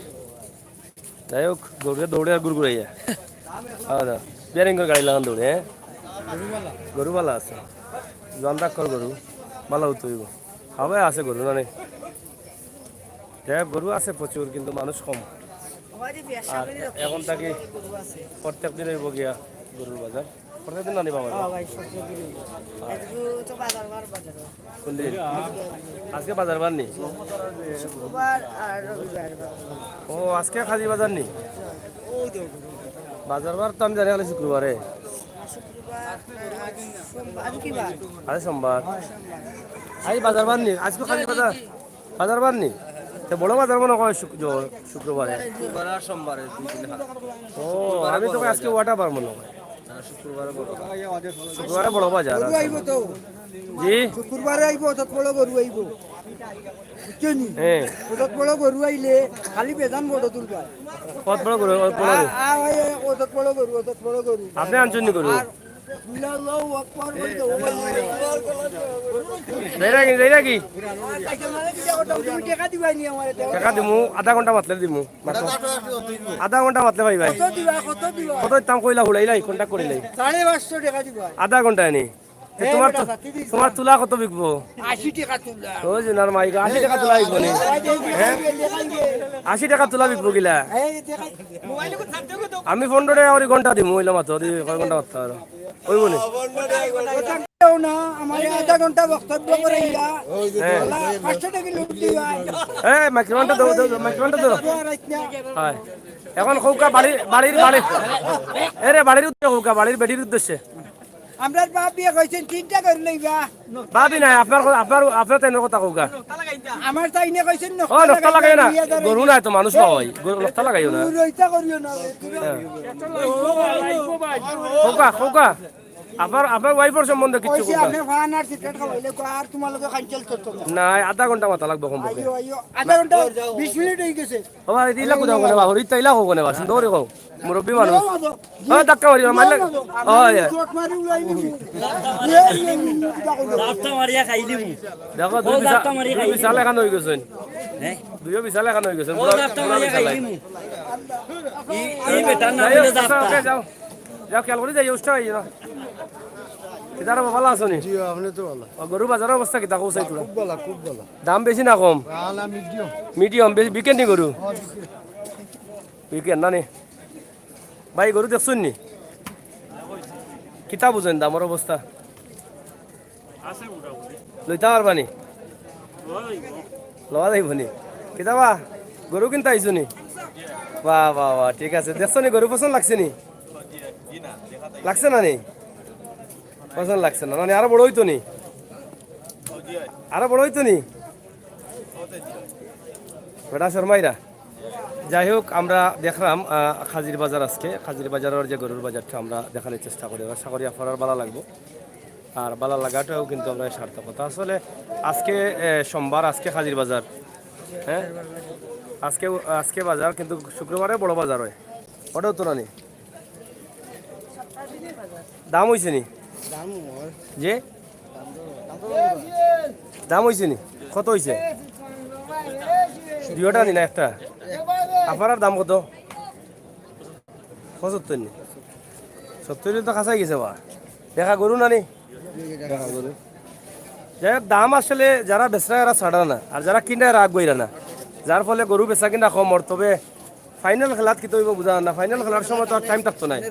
যাই হোক, গরুরে দৌড়ে আর গুড়গুড়াইয়া। হ্যাঁ, দাদা। বিয়ারিং করে গাড়ি লাগান দৌড়ে, হ্যাঁ? গরুবালা আছে। জোয়ান রাখর গরু। বালা উঠতে অইবো। হবে আছে গরু, না নি? যাই হোক, গরু আছে প্রচুর, কিন্তু মানুষ কম। আর এখন থাকি প্রত্যেক দিন অইবো গিয়া গরুর বাজার। প্রত্যেক দিন আনিবা বাজার? হ্যাঁ ভাই, প্রত্যেক দিন। আজকে তো বাজার বার বাজার। কোন দিন? আজকে বাজার বার নি? শুক্রবার আর রবিবার বাজার। ও, আজকে খালি বাজার নি? বাজার বার তো আমি জানি খালি শুক্রবারে। শুক্রবার, আর সোমবার, আজ কি বার? আজ সোমবার। আজ বাজার বার নি? আজকে খালি বাজার? বাজার বার নি? তে বড় বাজার মনে হয় শুক-, জো-, শুক্রবারে। শুক্রবার আর সোমবারে দুই দিন হয়। ও, আমি তো আজকে ওয়াটা বার মনে হয়। না, শুক্রবারে বড়। শুক্রবারে বড় বাজার। গরু আইবো তো। জি? শুক্রবারে আইবো, অত বড় গরু আইবো। বুঝছো নি? হ্যাঁ। অত বড় গরু আইলে খালি বেজান বড় তুলবা। কত বড় গরু, কত বড় গরু? আ, আ, ওই, ওই, অত বড় গরু, অত বড় গরু। আপনে আনছইন নি গরু? আর আল্লাহু আকবার, ওই তো, ওই তো। যাইরা কি, যাইরা কি? আচ্ছা, মানে কি, ওটা তুমি টেকা দিবাই নি আমারে, টেকা? টেকা দিমু, আধা ঘন্টা মাতলে দিমু। মাত্র আধা ঘন্টা মাতলে পাইবায়। কত দিবা, কত দিবা? কত দিতাম কইলা, হুড়াইলাই, contact করিলাই। সাড়ে পাঁচশো টেকা দিবা। আধা ঘন্টায় নি? তে এ তোমার বেটা, তো, সাথী দিস তোমার না। তুলা কত বিকবো? আশি টেকা তুলা। ও জুনার মাই গো, আশি টেকা তুলা বিকবো নি? এই যে, এই যে, হ্যাঁ? এই যে, এই যে। আশি টেকা তুলা বিকবো কিলা? এই যে, এই যে। আমি পনেরো টেকা করি ঘন্টা দিমু, অইলে মাত্র, দি কয় ঘন্টা মাততা পারো? অইবো নি? ওটা কেউ না, আমার আধা ঘন্টা বক্তব্য করে ইয়া। হ্যাঁ। পাঁচশো টেকা লুট দিবা। এ, microphone টা দাও, দাও, microphone টা ধরো। হয়। এখন কউক্কা বাড়ির, বাড়ির, বাড়ির। এরে, বাড়ির উদ্দেশ্যে কউক্কা, বাড়ির বেটির উদ্দেশ্যে। আমরার বাপ বিয়ে কইছেন, তিনটা গরু লইবা। বাবি নাই, আপনার ক-, আপনার, আপনার তাইনর কথা কউক্কা। আমার তাইনে কইছেন, ও, নকটা লাগাইও না। গরু নাই তো, মানুষ পাওয়াই। গরু নকটা লাগাইও না। গরু রইতা করিও না। হ্যাঁ। কউক্কা, কউক্কা। আপনার, আপনার wife র সম্বন্ধে কিচ্ছু কইছে, কউক্কা। আপনি ফান আর সিগারেট খাওয়াইলে, আর তোমার লগে cancel করতো না। না, আধা ঘন্টা মাতা লাগবো কমপক্ষে। আইও, আইও, আধা ঘন্টা, বিশ মিনিট হয়ে গেছে। ও ভাই, ইলা কুদাও কেনে বা, হরিতা ইলা কও কেনে বা, সুন্দর করি কও। মুরব্বি মানুষ। ও, ধাক্কা মারিও, মারলে। ও, ইয়া। চোট মারি উড়াই নিবি। ইয়ে, ইয়ে, ইয়ে, ইয়ে, ইয়ে, ইয়ে। রাস্তা মারিয়া খাই দিমু। দেখো, ও, দুই বিশা-, ধাক্কা মারিয়া দুই খাই বিশাল দিমু। এখান হয়ে গেছেন। হ্যাঁ? দুইও বিশাল এখান হয়ে গেছেন। ও, পুরা, ধাক্কা পুরা মারিয়া বিশাল খাই নাই। দিমু। ই, ই বেটার নাম যাই হইলো হোক, যাত্রা। যাও, যাও। যাও, খেয়াল করি যাই, উষ্টা হয়ে যাও। কিতা রে বাবা, ভালা আছো নি? জি, আপনি তো ভালা। ও, গরু বাজারর অবস্থা কিতা কও চাই তোরা? খুব ভালা, খুব ভালা। দাম বেশি না কম? না, না, medium। Medium, বেশি বিকে নি গরু? হ্যাঁ, বিকে। বিকে না নি? ভাই, গরু দেখছইন নি? কিতা বুঝইন দামর অবস্থা? লইতা পারবা নি? লওয়া যাইবো নি? কিতা বা? গরু কিনতা আইছো নি? বাহ, বাহ, বাহ, ঠিক আছে। দেখছো নি, গরু পছন্দ লাগছে নি? লাগছে না নি? পছন্দ লাগছে না, মানে আরো বড় হইতো নি? আরো বড় হইতো নি? বেটা শর্মাইরা। যাই হোক, আমরা দেখলাম, আহ, খাজির বাজার আজকে, খাজির বাজারর যে গরুর বাজারটা আমরা দেখানোর চেষ্টা করি। আশা করি আপনারার ভালা লাগবো। আর ভালা লাগাটাও কিন্তু আমরার সার্থকতা। আসলে আজকে, এ, সোমবার, আজকে খাজির বাজার। হ্যাঁ? আজকে, আজকে বাজার, কিন্তু শুক্রবারে বড় বাজার হয়। ওটাও তো না নি? দাম হইছে নি? দাম হয়। যে? দাম তো, দাম তো দাম হইছে নি? কত হইছে? দুইটা নি না একটা? আপনারার দাম কত? পঁচাত্তর নি? সত্তর তো কাছাই গেছে বা। দেখা গরু না নি? দেখা গরু। যাই হোক, দাম আসলে যারা বেচরা এরা ছাড়া না, আর যারা কিনরা এরা আগুয়াইরা না, যার ফলে গরু বেচা কিনা কম অর। তবে ফাইনাল খেলাত কিতা অইবো বুঝা না। ফাইনাল খেলার সময় তো আর টাইম থাকতো নায়।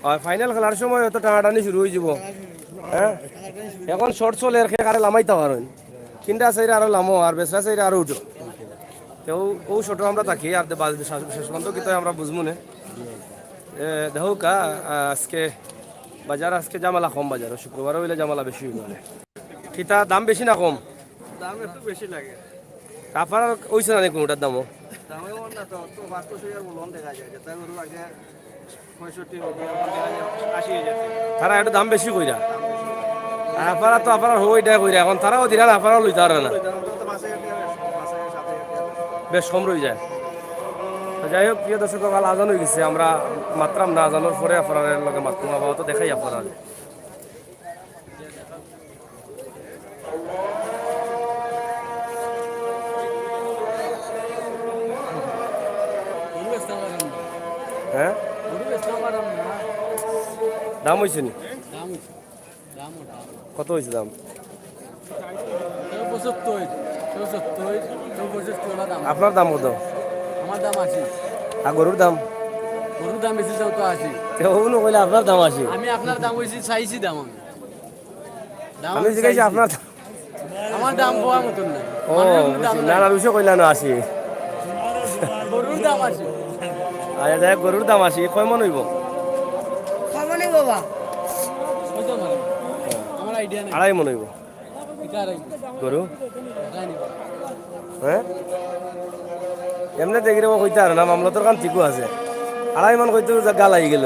আর ফাইনাল খেলার সময় হয়তো টানাটানি শুরু হয়ে যাব। হ্যাঁ, এখন শর্ট চলে, আর খেয়ে কারে লামাইতে পারেন। কিনরা চাইরা আরো লামো, আর বেচরা চাইরা আরো উঠো। তো ও, ও শর্টও আমরা থাকি, আর দে-, বা-, শেষ, শেষ পর্যন্ত কিতা অয় আমরা বুঝমু নে। এ, দেখো কা, আ, আজকে বাজার, আজকে ঝামেলা কম বাজার, শুক্রবার হইলে ঝামেলা বেশি হইব। কিতা দাম বেশি না কম? দাম একটু বেশি লাগে। তারপর আর হইছে না নি কোনোটার দামও? দামে ওর না তো, তো বাস্তব সই আর বলুন দেখা যায়, যেটা গরু আগে পঁয়ষট্টি হইতো, এখন দেখা যায় আশি হয়ে যাচ্ছে। তারা একটু দাম বেশি কইরা। আর আপনারা তো আপনারা হই দেয় কইরা, এখন তারাও দিরা না, আপনারাও লইতা পাররা না। তো মাসে এক হাজার, মাসে সাত হাজার। বেশ কম রয়ে যায়। তো যাই হোক, প্রিয় দর্শক, কাল আজান হয়ে গেছে, আমরা মাতরাম না, আজানের পরে আপনারার লগে মাতমু, আপাতত দেখাই আপনারারে। গরু বেচতাম পারলাম না। হ্যাঁ? গরু বেচতাম পারলাম না। দাম হইছে নি? দাম হইছে। দাম ওটা। কত হইছে দাম? কেউ পঁচাত্তর, কেউ সত্তর, কেউ পঁচাত্তর দাম। আপনার দাম কত? আমার দাম আশি। আর গরুর দাম? গরুর দাম বেশি, দাম তো আশি। তে ও না কইলে আপনার দাম আশি। আমি আপনার দাম হইছি, চাইছি দাম আমি। দাম আমি আমি জিজ্ঞাসা চাইছি। আপনার দাম। আমার দাম হওয়ার মতন না। ও, মানুষের কোনো দাম বুঝছি। না, নাই। না, বিষয় কইলা না আশি। গরুর দাম আশি। আচ্ছা, যাই হোক, গরুর দাম আশি, কয় মন হইব? কয় মন হইব বা? কত মন? আমার আইডিয়া নাই। আড়াই মন হইব। এটা আড়াই মন। গরু? জানি। হ্যাঁ? এমনি দেখি রে, ও কইতে পারে না, মামলা তোর কান ঠিকও আছে। আড়াই মন কইতে তো গালাই গেল।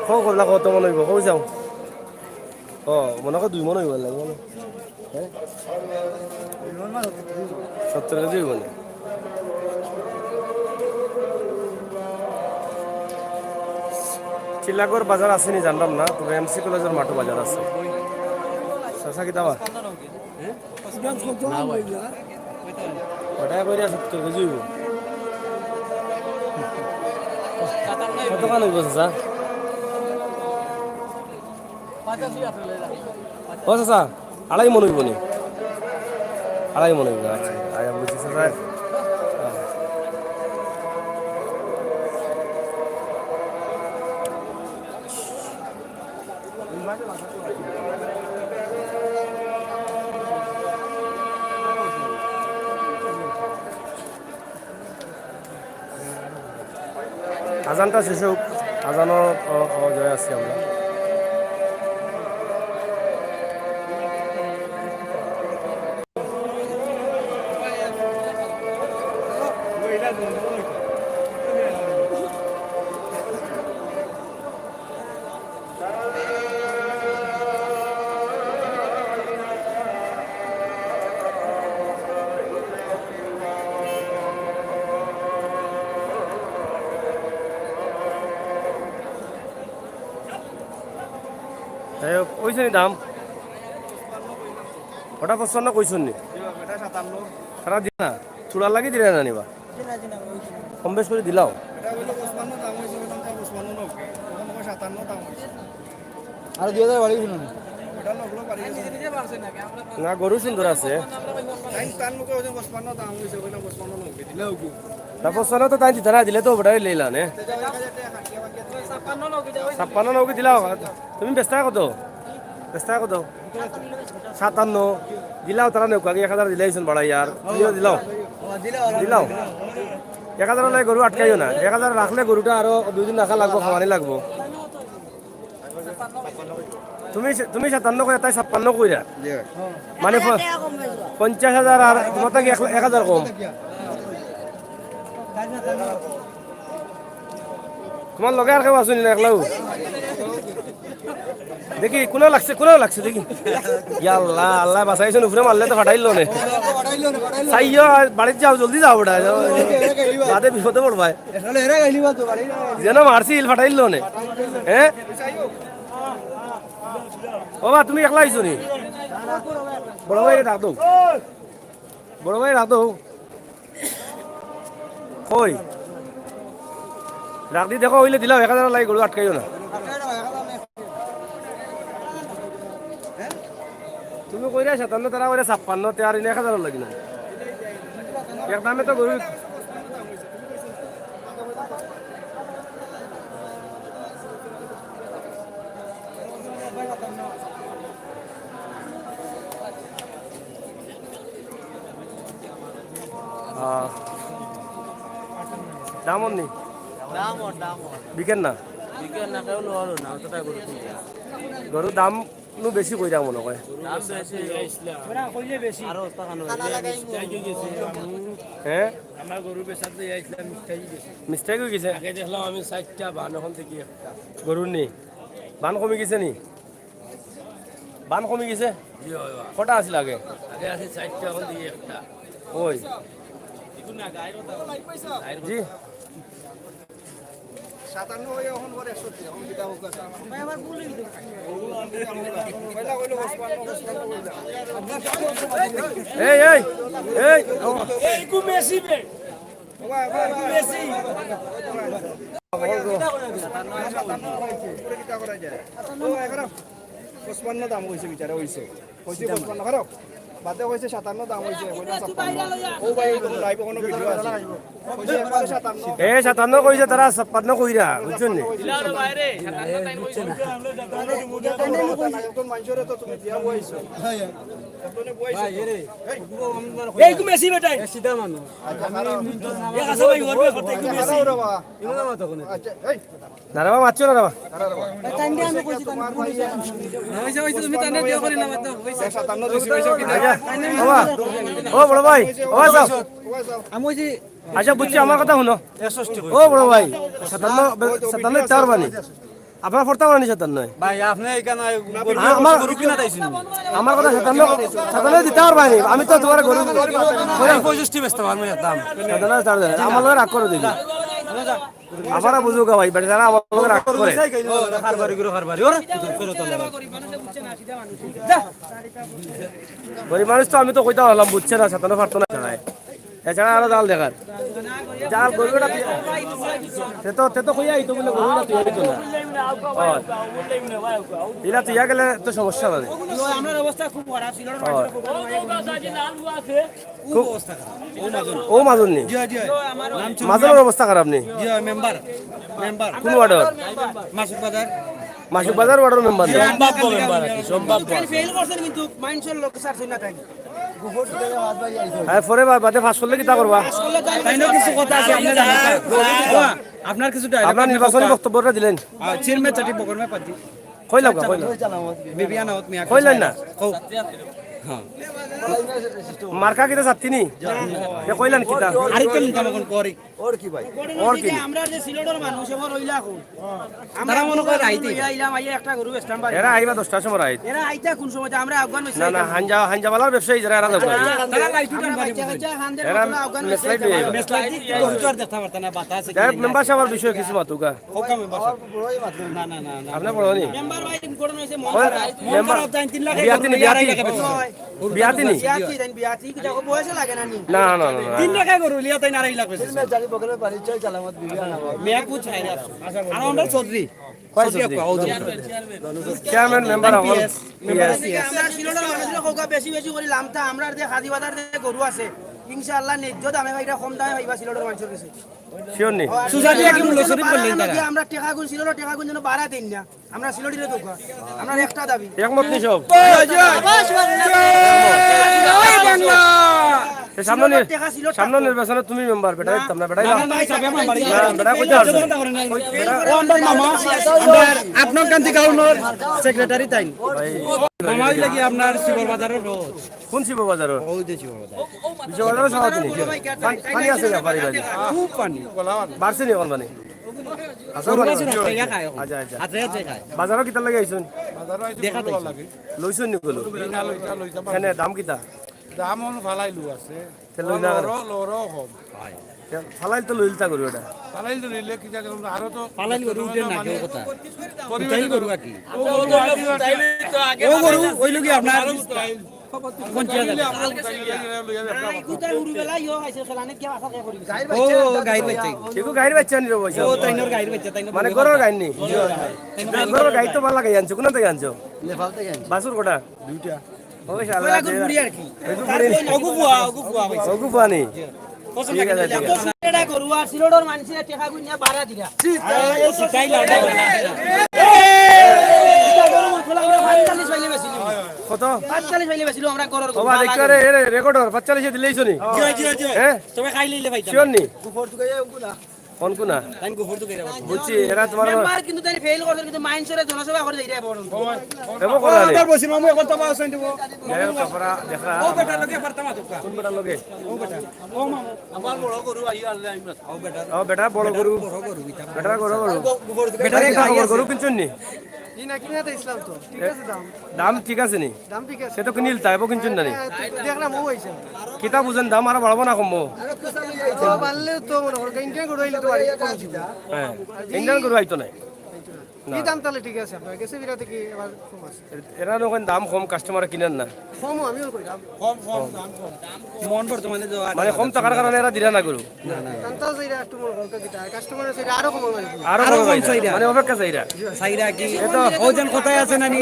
কও, কইলা কত মন হইব? কও যাও। ও, মনে হয় দুই মন হইব লাগে, মনে হয়। হ্যাঁ? সত্তর কেজি হইব না। টিলাগড় বাজার আছে নি জানলাম না, তবে এমসি কলেজর মাঠো বাজার আছে। চাচা, কিতা বা? ওটাই কইরা সত্তর কেজি অইবো। কতখান অইবো, চাচা? ও চাচা, আড়াই মন অইবো নি? আড়াই মন অইবো, আচ্ছা। আচ্ছা, বুঝছি, চাচা। আজানটা শেষ হোক, আজানর অ-, অ-, অপেক্ষায় আছি আমরা। যাই হোক, অইছে নি দাম? ওটা পঁচপান্ন কইছইন নি? তারা দিলা না, চূড়ার লাগি দিলা না নিবা? কম বেশ করি দিলাও। আর দুই হাজার বাড়ি শুনুন। না, গরু সুন্দর আছে। না, পঁচপান্ন তো তাই দিতা না, দিলে তো ওটাই লইলা নে। ছাপ্পান্ন নৌকি দিলাও। তুমি বেচতা কত? বেচতা কত? সাতান্ন। দিলাও তারা নেউক, আগে এক হাজার দিলাইছইন বাড়াই আর। তুমিও দিলাও। দিলাও। এক হাজার অইলে গরু আটকাইও না। এক হাজার রাখলে গরুটা আরো দুই দিন রাখা লাগবো, খাওয়ানি লাগবো। তুমি, তুমি সাতান্ন কইরা, তাই ছাপ্পান্ন কইরা। জি ভাই। মানে প-, পঞ্চাশ হাজার আর তোমার থাকি এক, এক হাজার কম। তোমার লগে আর কেউ আছইন না, একলাউ? দেখি, কোনে লাগছে, কোনে লাগছে, দেখি। ইয়া আল্লাহ, আল্লাহ বাঁচাইছইন, উপরে মারলে তো ফাটাইল নে। চাইও, আর বাড়িত যাও, জলদি যাও বেটা। বাদে বিপদে পড়বায়। যেন মারছিল, ফাটাইল নে। হ্যাঁ? ও বা, তুমি একলা আইছো নি? বড় ভাইরে ডাক দেও। বড় ভাইরে ডাক দেও। কই? রাখ দি দেখো, অইলে দিলাও, এক হাজার লাগি গরু আটকাইও না। তুমি কইরা সাতান্ন, তারা কইরা ছাপ্পান্ন, তে আর ইনে এক হাজার লাগি না। এক দামে তো গরু। আহ, দাম অর নি? দাম অর, দাম অর। বিকের না? বিকের না, কেউ লওয়ারও না, অতটা গরু কিনছে। গরুর দাম নু বেশি কইরা মনে হয়। দাম বেশি। ওরা কইলে বেশি। আরো অবস্থা খান অইছে। হ্যাঁ? আমার গরু বেচাতে আইছিলাম, মিস্টেক অই গেছে। মিস্টেক অই গেছে? আগে দেখলাম আমি চাইরটা বান, অখন দেখি একটা। গরুর নি? বান কমি গেছে নি? বান কমি গেছে? জি, অয়, অয়। কটা আছিল আগে? আগে আছিল চাইরটা, অখন দেখি একটা। ওই। জি। সাতান্ন অইয়া অখন পরে একষট্টি, অখন কিতা হোক আছে? পয়লা কইলো পঁচপান্ন, পঁচপান্ন কইলা। এই, এই, এই, ও। এই, কু মেসি বে। পঁচপান্ন দাম কইছে বিচারে, অইছে। কইছে পঁচপান্ন, খারাপ। বাদে কইছে সাতান্ন দাম অইছে, কইলাম ছাপ্পান্ন। ও ভাই, অউ লাইভ অখনো ভিডিও আছে। কইছে একবারে সাতান্ন। এ, সাতান্ন কইছে, তারা ছাপ্পান্ন কইরা, বুঝছইন নি? একজন মানুষরে তো তুমি দিয়া বইছো। একজনে বইছো। এই, এই, তুমি এসি বেটাই। এ, সিধা মানুষ। আচ্ছা, খারাপ। এ, আচ্ছা ভাই, ওর ব্যাপারে তুমি এসি। খারাপ রে বাবা। আচ্ছা, এই। না রে বাবা, মাতছো না রে বাবা। অইছে, অইছে, তুমি তানে দিয়া করি না, মাতো, অইছে। সাতান্ন দিছি, অইছে কি না? আচ্ছা, বাবা, ও বড় ভাই, ও ভাই সাহেব। আমি কইছি, আচ্ছা, বুঝছি, আমার কথা হুনো। ও বড় ভাই, সাতান্ন, সাতান্ন দিতা পারবা নি? আপনারা পড়তা পারবা নি সাতান্ন? ভাই, আপনি এখানে আমার গরু কিনা তাইছেন? আমার কথা সাতান্ন, সাতান্ন দিতা পারবা নি? আমি তো তোমার গরু পঁয়ষট্টি বেচতে পারবো একদম। সাতান্ন দিতা পারবা নি? আমার লগে রাগ করে দিবি। আপনারা বুঝুকা ভাই, বেটা যারা আমার লগে রাগ করে। গরিব মানুষ তো আমি তো কইতা পারলাম, বুঝছে না, সাতানো পারতো না ছাড়ায়। এছাড়া আরো জাল দেখার। জাল গরুটা তুই-, তে তো, তে তো কইয়া আইতো বলে গরুটা তুই আইতো না। ও। ইলা তুই গেলে তো সমস্যা নাই। আমরার অবস্থা খুব খারাপ ছিল। খুব অবস্থা খারাপ। ও মাজন নি? জি, জি। মাজনর অবস্থা খারাপ নি? জি, মেম্বার। মেম্বার। কোন ওয়ার্ডর? মাসুক বাজার। মাসুক বাজার ওয়ার্ডর মেম্বার নি? সম্ভাব্য মেম্বার আর কি, সম্ভাব্য। ফেল করছেন কিন্তু মাইনষর লোক স্যার শুনে তাই। হ্যাঁ, পরে বা-, বাদে পাস করলে কিতা করবা? তাই না, কিছু কথা আছে, আপনি জানেন, স্যার। আপনার কিছু dialogue আপনার আপনি নির্বাচনী বক্তব্যটা দিলেন। আহ, চিরমে চাটি বগরমে পাতি। কইলাম, কইলাম। বিবিয়ানা হত মিয়া। কইলেন না? কও। হ্যাঁ। মার্কা কিতা চাত্তি নি? এ কইলেন কিতা? আরে তো নিতাম এখন করি। ওর কি ভাই? ওর কি? আমরা যে সিলেটর মানুষ, এবার রইলা এখন। তারা মনে করে রাইতে। লইয়া আইলাম, আইয়া একটা গরু বেচতাম পারি। এরা আইবা দশটার সময় রাইত। এরা আইতা কোন সময়? আমরা আফগান হইছি না, না, আইতাম। হাঞ্জা, হাঞ্জাবালার ব্যবসায়ী যারা, এরা যাবে। তারা লাইট উঠান আমরা বাড়ি বাচ্চা কাচ্চা হান দের এরা মতন আফগান হইছি মেসলাই আইতাম। দিয়ে। মেসলাই দিয়ে গরু তো আর দেখতে পারতাম না, বাতাসে। যাই হোক, মেম্বার সাহেবের বিষয়ে কিছু মাতুকা। না, না, না, না। আপনি বড় নি? মেম্বার ভাই, ইনকোডন হইছে মন ওই খারাপ। মেম্বার বিয়াতি নি, বিয়াতি। বিয়াতি নি? বিয়াতি, তাই বিয়াতি, কি দেখো, বয়সে লাগে না নি? না, না, না, না। তিন টাকা গরু লিয়া তাই আড়াই লাখ বেচছে। মিয়া পুছ হায় রে। আর আমরা চৌধুরী। কয় চৌধুরী? চৌধুরী, ও চৌধুরী। চেয়ারম্যান, মেম্বার, আমল। PS, member, PS. আমরা সিলেটর মানুষরা খোকা বেশি বেশি করি লামতা, আমরা যে কাজী বাজার যে গরু আছে, ইনশাআল্লাহ ন্যায্য দামে পাইবা, কম দামে পাইবা সিলেটর মানুষের কাছে। শিওর নি? সুজা দিয়ে কি মূল্য শরীফ করলেন তারা? আমরা টেকা গুন সিলেটর টেকা গুন যেন বাড়া দেন না। আমরা সিলেটিরে দোকা, আমরা একটা দাবি। একমত নি সব? জয় বাংলা। এ সামনে নি-, সিলেটর টেকা সিলেট সামনে থাকতো। নির্বাচনে তুমি মেম্বার, বেটা, না। দিতাম না, বেটা, না, না, না, হিসাবে আমার বাড়ি। না, বেটা, কইতে পারবে। ও, আমার মামা, আপনার কান্তি গাউনর সেক্রেটারি তাই। ভাই। মামা হইলে কি আপনার শিবর বাজারের রোড? কোন শিব বাজার? ওই যে শিব বাজার। শিব বাজারও সভাপতি নি? পানি, পানি আছে না বাড়ি বাড়ি? খুব পানি। বাড়ছে নি এখন পানি? আচ্ছা, গরু বাড়ছে। আছে, রাত্রে ইয়া খায় এখন। আচ্ছা, আচ্ছা। রাত্রে রাত্রে খায়। বাজারও কিতার লাগি আইছুন? বাজারও আইছি দেখা গরু দেখি। লইছুন নি গরু? না, লইতা, লইতা পারবো। কেনে, দাম কিতা? দাম অনো ফালাইলু আছে। তে লইলা আর? লড়ো, লড়ো কম। তে ফালাইল তো লইলতা গরু এটা। ফালাইল তো লইলে কি জায়গা আরো তো ফালাইল গরু উঠে না, কেউ কথা। পরিবেশ উঠাই গরু আর কি। ও গরু আগে ও গরু, ওই লোকই আপনার। পঞ্চাশ হাজার। ও, গাইর বাচ্চা। এগু গাইর বাচ্চা নি রে পয়সা। ও, তাইনর গাইর বাচ্চা, তাইনর মানে গরুর গাইর নি? তাইনর গরুর গাইর তো ভালা গাই আনছো, কোন থাকি আনছো? নেপাল থাকি আনছি। বাছুর কটা? দুইটা। ও, শালা, কয়লা গরু বুড়ি আর কি। এগু বুড়ি। ওগু বুয়া, ওগু বুয়া ভাই। ওগু বুয়া নি? ঠিক আছে, ঠিক আছে। এটা গরু আর সিলেটর মানুষের টেকা গুনিয়া বাড়া দিরা। এই সিটাই লাগে। এটা গরু মাত্র আমরা পাঁচচল্লিশ পাইলে বেচিলি। কত? পাঁচচল্লিশ পাইলে বেচিলি আমরা গরুর ও গরু। বাবা, দেখো রে, এ রে, রেকর্ড অর, পাঁচচল্লিশে দিলেই শুনি। জি, জি, জি। হ্যাঁ? তবে খাইলে ইলে পাইতাম। শিওর নি? উপর তুকাইয়া উনকু না। কোন কোন না? তাই গোবর তো গেরা। বুঝছি, এরা তোমার মেম্বার কিন্তু তাই ফেল করছে, কিন্তু মাইনষরে জনসভা করে যাইরা বড়। এমন করে আরে। আমার বসি মামু এখন তো আমার সঙ্গে দেবো। যাই হোক, তারপরে দেখা। ও বেটা লগে পারতাম আতকা। কোন বেটা লগে? ও বেটা। ও মামু। আমার বড় গরু আই আনলে আমি। ও বেটা। ও বেটা, বড় গরু। বড় গরু, এটা। বেটা, বড় গরু। বেটা, আরে, এটা খবর, গরু কিনছুন নি? জি না, কিনাতে ইসলাম তো। ঠিক আছে দাম। দাম ঠিক আছে নি? দাম ঠিক আছে। সে তো কিনিল, তাই বো কিনছুন না নি? হ্যাঁ, তুই দেখলাম ও হইছে। কিতা বুঝেন, দাম আরো বাড়বো না কমবো? আরো তো চালু যাইছে। তো বাড়লে তো মনে করো, ইন্ডিয়ান গরু হইলে তো বাড়ি কম ছিল। হ্যাঁ, ইন্ডিয়ান গরু আইতো নাই। না। কি দাম তাহলে ঠিক আছে আপনার কাছে? বিরাতে কি আবার কম আছে? এরা যখন দাম কম, কাস্টমার কিনেন না। কম, আমিও কই দাম। কম, কম, দাম কম। মন বর্তমানে তো আর মানে কম থাকার কারণে এরা দিরা না গরু। না, না। তান তো যেটা একটু মনে করো কিতা, কাস্টমারের সেটা আরো কম লাগে। আরো আরো কম কম লাগে। চাইরা। মানে অপেক্ষা চাইরা। চাইরা কি? এ তো ওজন কোথায় আছে না নি?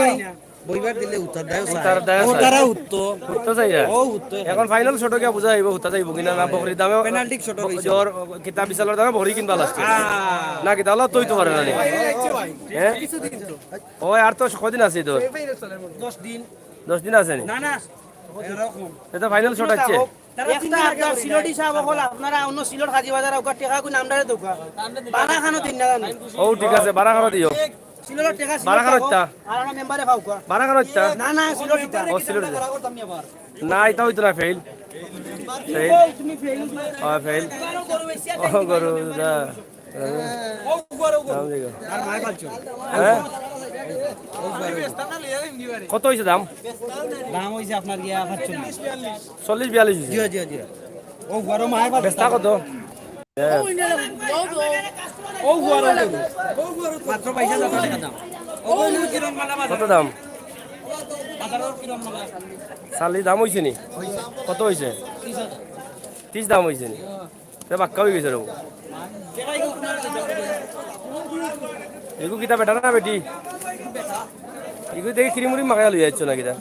বইবার দিলে উত্তর দেয়, উত্তর দেয়, ও স্যার। তারা উত্তর। উত্তর চাইরা। ও উত্তর। এখন ফাইনাল শটে গিয়া বুঝা যাইব, উত্তর যাইব কিনা না, বকরির দামে পেনাল্টি শটে রইছে। জ্বর, কিতা বিশালর দামে বকরি কিনবা লাস্টে। আহ। না, কিতা হলো তুই তো পারে না নি। হ্যাঁ? ওই আর তো কদিন আছে তোর? দশ দিন। দশ দিন আছে নি? না, না। এরকম। এটা ফাইনাল শট আছে। তারা একটা তিন দিন আগে আপনার সিলেটি সাহেব অকল, আপনারা অন্য সিলেট কাজী বাজার ওগা টেকা কই আমরারে দেউক্কা। বারা খানো দিন না জানি। ও, ঠিক আছে, বারা খানো দিও। সিলেটের টেকা সিলেট বারা খানো থাকো, ইতা। আর আমরা মেম্বারে খাউক্কা। বারা খানো ইতা। না, না, সিলেট ইতা। ও, সিলেট ইতা। না, ইতা হইতো না, ফেইল। ফেইল। এই, তুমি ফেইল। ও, ফেইল। ও, গরু, দা। দাম দেখো। হ্যাঁ? কত হইছে দাম? দাম হইছে আপনার গিয়া সাতচল্লিশ। চল্লিশ বিয়াল্লিশ হইছে? জি, জি, জি। ও গরু মায়ের বাচ্চা। বেচতা কত? হ্যাঁ। মাত্র বাইশ হাজার টাকা দাম। কত দাম? বাজারর কিরম মানে? চালি দাম অইছে নি? কত অইছে? ত্রিশ দাম অইছে নি? তে বাক্কা অই গেছে রে। এগু কিতা বেটা না বেটি? এগু দেখি কিরিমুরি মাখাইয়া লইয়া যাচ্ছ না কিতা?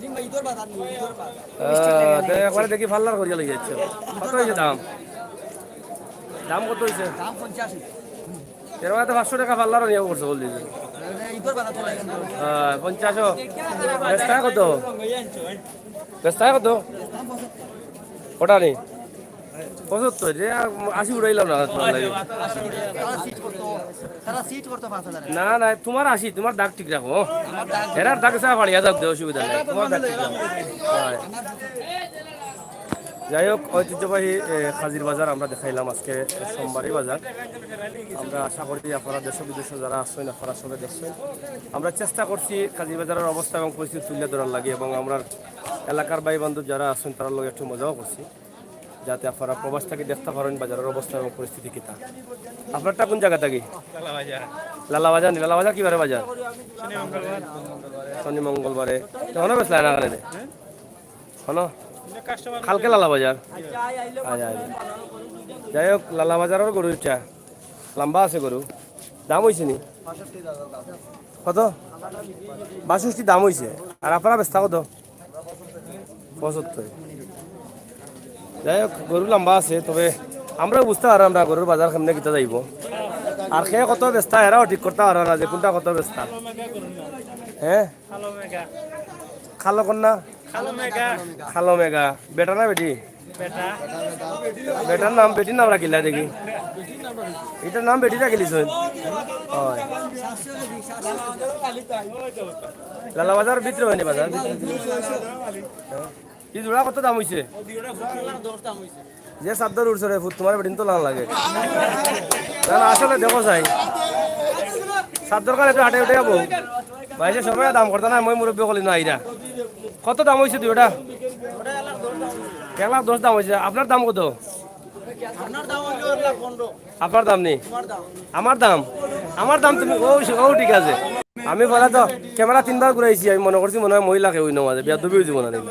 আহ, তে একবারে দেখি ফাল্লার করিয়া লইয়া যাচ্ছ। কত অইছে দাম? দাম কত অইছে? এর মানে তো পাঁচশো টাকা ফাল্লার নিয়ে করছে বল দিছে। হ্যাঁ, পঞ্চাশও। বেচতায় কত? বেচতায় কত? ওটা নি? পঁচাত্তর, যে আর আশি উড়াইলাম না তোমার লাগি। তারা সিট করতো, তারা সিট করতো পাঁচ হাজার। না, না, তোমার আশি, তোমার দাগ ঠিক রাখো। হেরার দাগ চা ফাড়িয়া দাগ দে, অসুবিধা নাই। তোমার দাগ ঠিক রাখো। হয়। যাই হোক, ঐতিহ্যবাহী, এ, খাজির বাজার আমরা দেখাইলাম আজকে সোমবারই বাজার। আমরা আশা করি আপনারা দেশ বিদেশে যারা আছেন, আপনারা সবাই দেখছেন। আমরা চেষ্টা করছি খাজির বাজারের অবস্থা এবং পরিস্থিতি তুলে ধরার লাগি এবং আমরা এলাকার ভাই বান্ধব যারা আছেন, তারার লগে একটু মজাও করছি, যাতে আপনারা প্রবাস থাকি দেখতে পারেন বাজারের অবস্থা এবং পরিস্থিতি কিতা। আপনারটা কোন জায়গা থাকি? লালাবাজার। লালাবাজার নি? লালাবাজার কিবারে বাজার? শনি মঙ্গলবারে। তো হনো বেসলা না কারণে? হনো? কালকে লালাবাজার। আচ্ছা, আচ্ছা। যাই হোক, লালাবাজারের গরু এটা লম্বা আছে গরু। দাম অইছে নি? কত? বাষট্টি দাম অইছে। আর আপনারা বেচতা কত? পঁচাত্তর। যাই হোক, গরু লম্বা আছে, তবে আমরাও বুঝতে পারলাম না গরুর বাজার কেমনে কিতা যাইব। আর কে কত বেচতা, এরাও ঠিক করতে পারে না যে কোনটা কত বেচতা। হ্যাঁ? কালো কন্যা? কালো মেঘা। কালো মেঘা। বেটা না বেটি? বেটা। বেটার নাম, বেটির নাম রাখিলা দেখি। এটার নাম বেটি রাখিলিছইন। হয়। লালাবাজার ভিতরে অয়নি বাজার? ভিতরে, ভিতরে। হ্যাঁ। এই জোড়া কত দাম অইছে? যে চাদ্দর উঠছে রে ফুত, তোমার বেটিন তো লাল লাগে। না, না, আসলে দেখো চাই। চাদ্দর কালে তো হাটে উঠে যাবো। ভাই, যে সময় দাম করতা না, মই মুরব্বি কলি না আইরা। কত দাম অইছে দুইটা? এক লাখ দশ দাম অইছে। আপনার দাম কত? আপনার দাম নি? আমার দাম? আমার দাম তুমি, ও, ও ঠিক আছে। আমি বলে তো ক্যামেরা তিনবার ঘুরাইছি, আমি মনে করছি মনে হয় মহিলা কেউ নমাজে, বিয়া দুবি হইতে মনে নেই।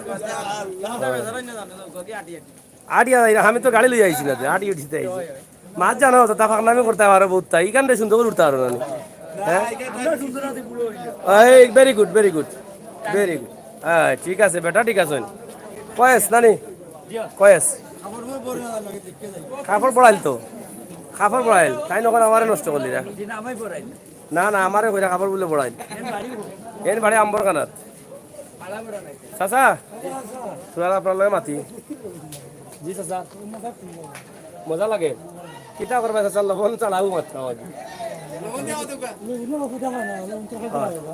আটিয়া যাই না, আমি তো গাড়ি লই আইছি না, আটিয়া উঠিতে আইছি। মাছ জানো তো, তা ফাঁকনামি করতে পারো বহুত, তাই এখানটা সুন্দর করে উঠতে পারো না। হ্যাঁ? এই, very good, very good, very good। হ্যাঁ, ঠিক আছে, বেটা, ঠিক আছে। কয়েস, নানি? কয়েস। কাপড় পড়াইল তো। কাপড় পড়াইল। তাই নখন আমারে নষ্ট করলি না। না, না, আমারে কইরা কাপড় বুলে পড়াইল। এন বাড়ি আম্বর কানাত। চাচা, তোরা আপনার লগে মাতি। জি, চাচা। মজা লাগে? কিতা করবা, চাচা? লবণ ছাড়াও মাত্র।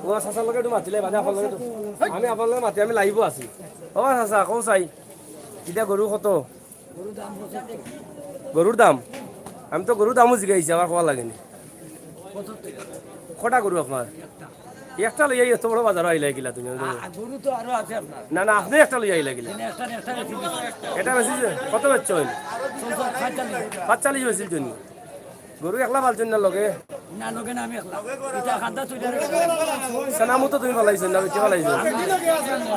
ও, চাচার লগে একটু মাতিলে, বাদে আপনার লগে একটু। আমি আপনার লগে মাতি, আমি লাইভও আছি। ও, চাচা, কও চাই। ইটা গরু কত? গরুর দাম? আমি তো গরুর দামও জিগাইছি, আমার কওয়া লাগেনি। কটা গরু আপনার? একটা লইয়া এত বড় বাজার আইলা কিলা তুমি? আ-, আ, গরু তো আরো আছে আপনার। না, না, আপনি একটা লইয়া আইলা কিলা? এটা বেশি যে, কত বেচছইন? পাঁচচল্লিশ বেশি জন্য। গরু একলা পালছইন না লগে? না, লগে না, আমি একলা। এটা খাদ্য তুই জানিস। সেনামু তো তুমি পালাইছো না, বেটি পালাইছো?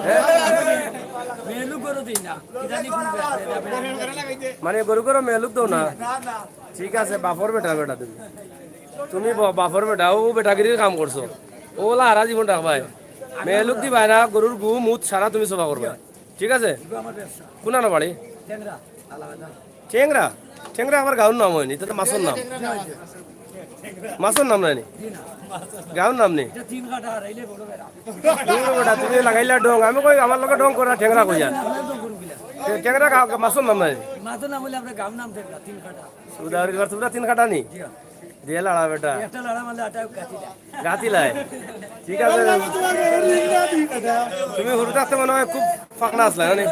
হ্যাঁ? মেলু গরু দিই না। মানে গরু গরু মেলুক দাও না? ঠিক আছে, বাপর বেটা, বেটা তুমি। তুমি ব-, বাপর বেটা, ও বেটাগিরির কাম করছো। ওলা হারা জীবন রাখবায়। মেলুক দিবায় না, গরুর গু, মুত সারা তুমি সবা করবায়। ঠিক আছে? কোনানো বাড়ি? টেংরা। টেংরা আবার গাঁওর নাম অয়নি, ইটা তো মাছর নাম। মাছর নাম নায়নি? গাঁওর নাম নি? দূর বেটা, তুমি লাগাইলা ঢং। আমি কই, আমার লগে ঢং করা টেংরা কইয়া। টে-, টেংরা গা-, মাছর নাম নায়নি? মাছর নাম অইলে আমরা গাঁওর নাম টেংরা, তিন কাটা। উদাহরণ এবার তোমরা তিন কাটা নি? জি। দিয়ে লাড়া বেটা। একটা লাড়া মারলে আটা গাতি যায়। গাতি লাই। ঠিক আছে। তুমি হুরু থাকতে মনে হয় খুব ফাকনা আসলা, জানি?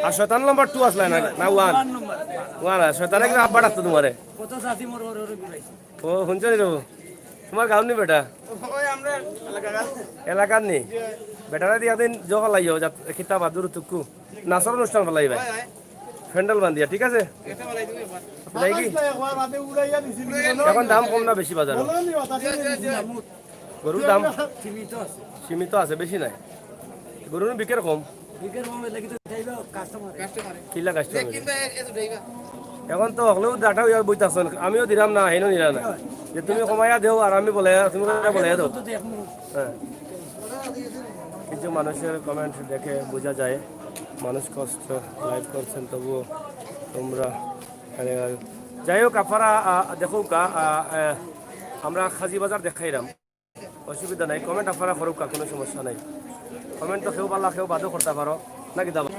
আর শয়তান নাম্বার টু আসলা না, না ওয়ান? One number. ওয়ান, আর শয়তানে কিন্তু আব্বা ডাকতো তোমারে। কত সাথী মোর ঘরে ঘরে ঘুরাইছে। ও, শুনছো নি রে? তোমার গাঁওর নি বেটা? ওই আমরা এলাকার। এলাকার নি? বেটারে দিয়া দিন জো ফালাইও, যা, কিতা বাদুর তুকু। নাচর অনুষ্ঠান ফালাইবা। হয়, হয়। প্যান্ডেল বান্ধিয়া, ঠিক আছে? যাই কি? এখন দাম কম না বেশি বাজারো? গরুর দাম সীমিত আছে, বেশি নাই। গরুর বিকের কম। কিলা কাস্টমার? এখন তো হকলেও ডাটা অইয়া বইতাছন, আমিও দিরাম না, হেইনও নিরা না। যে তুমি কমাইয়া দেও আর আমি বলে, তুমি বলে দেও। হ্যাঁ। কিছু মানুষের কমেন্ট দেখে বোঝা যায় মানুষ কষ্ট লাইভ করছেন, তবুও তোমরা, মানে, যাই হোক, আপনারা, আহ, দেখুক, আহ, আহ, আমরা খাজি বাজার দেখাইলাম, অসুবিধা নাই, কমেন্ট আপনারা করুক, কোনো সমস্যা নাই। কমেন্ট তো কেউ বালা কেউ বাদও করতে পারো, নাকি দাবা?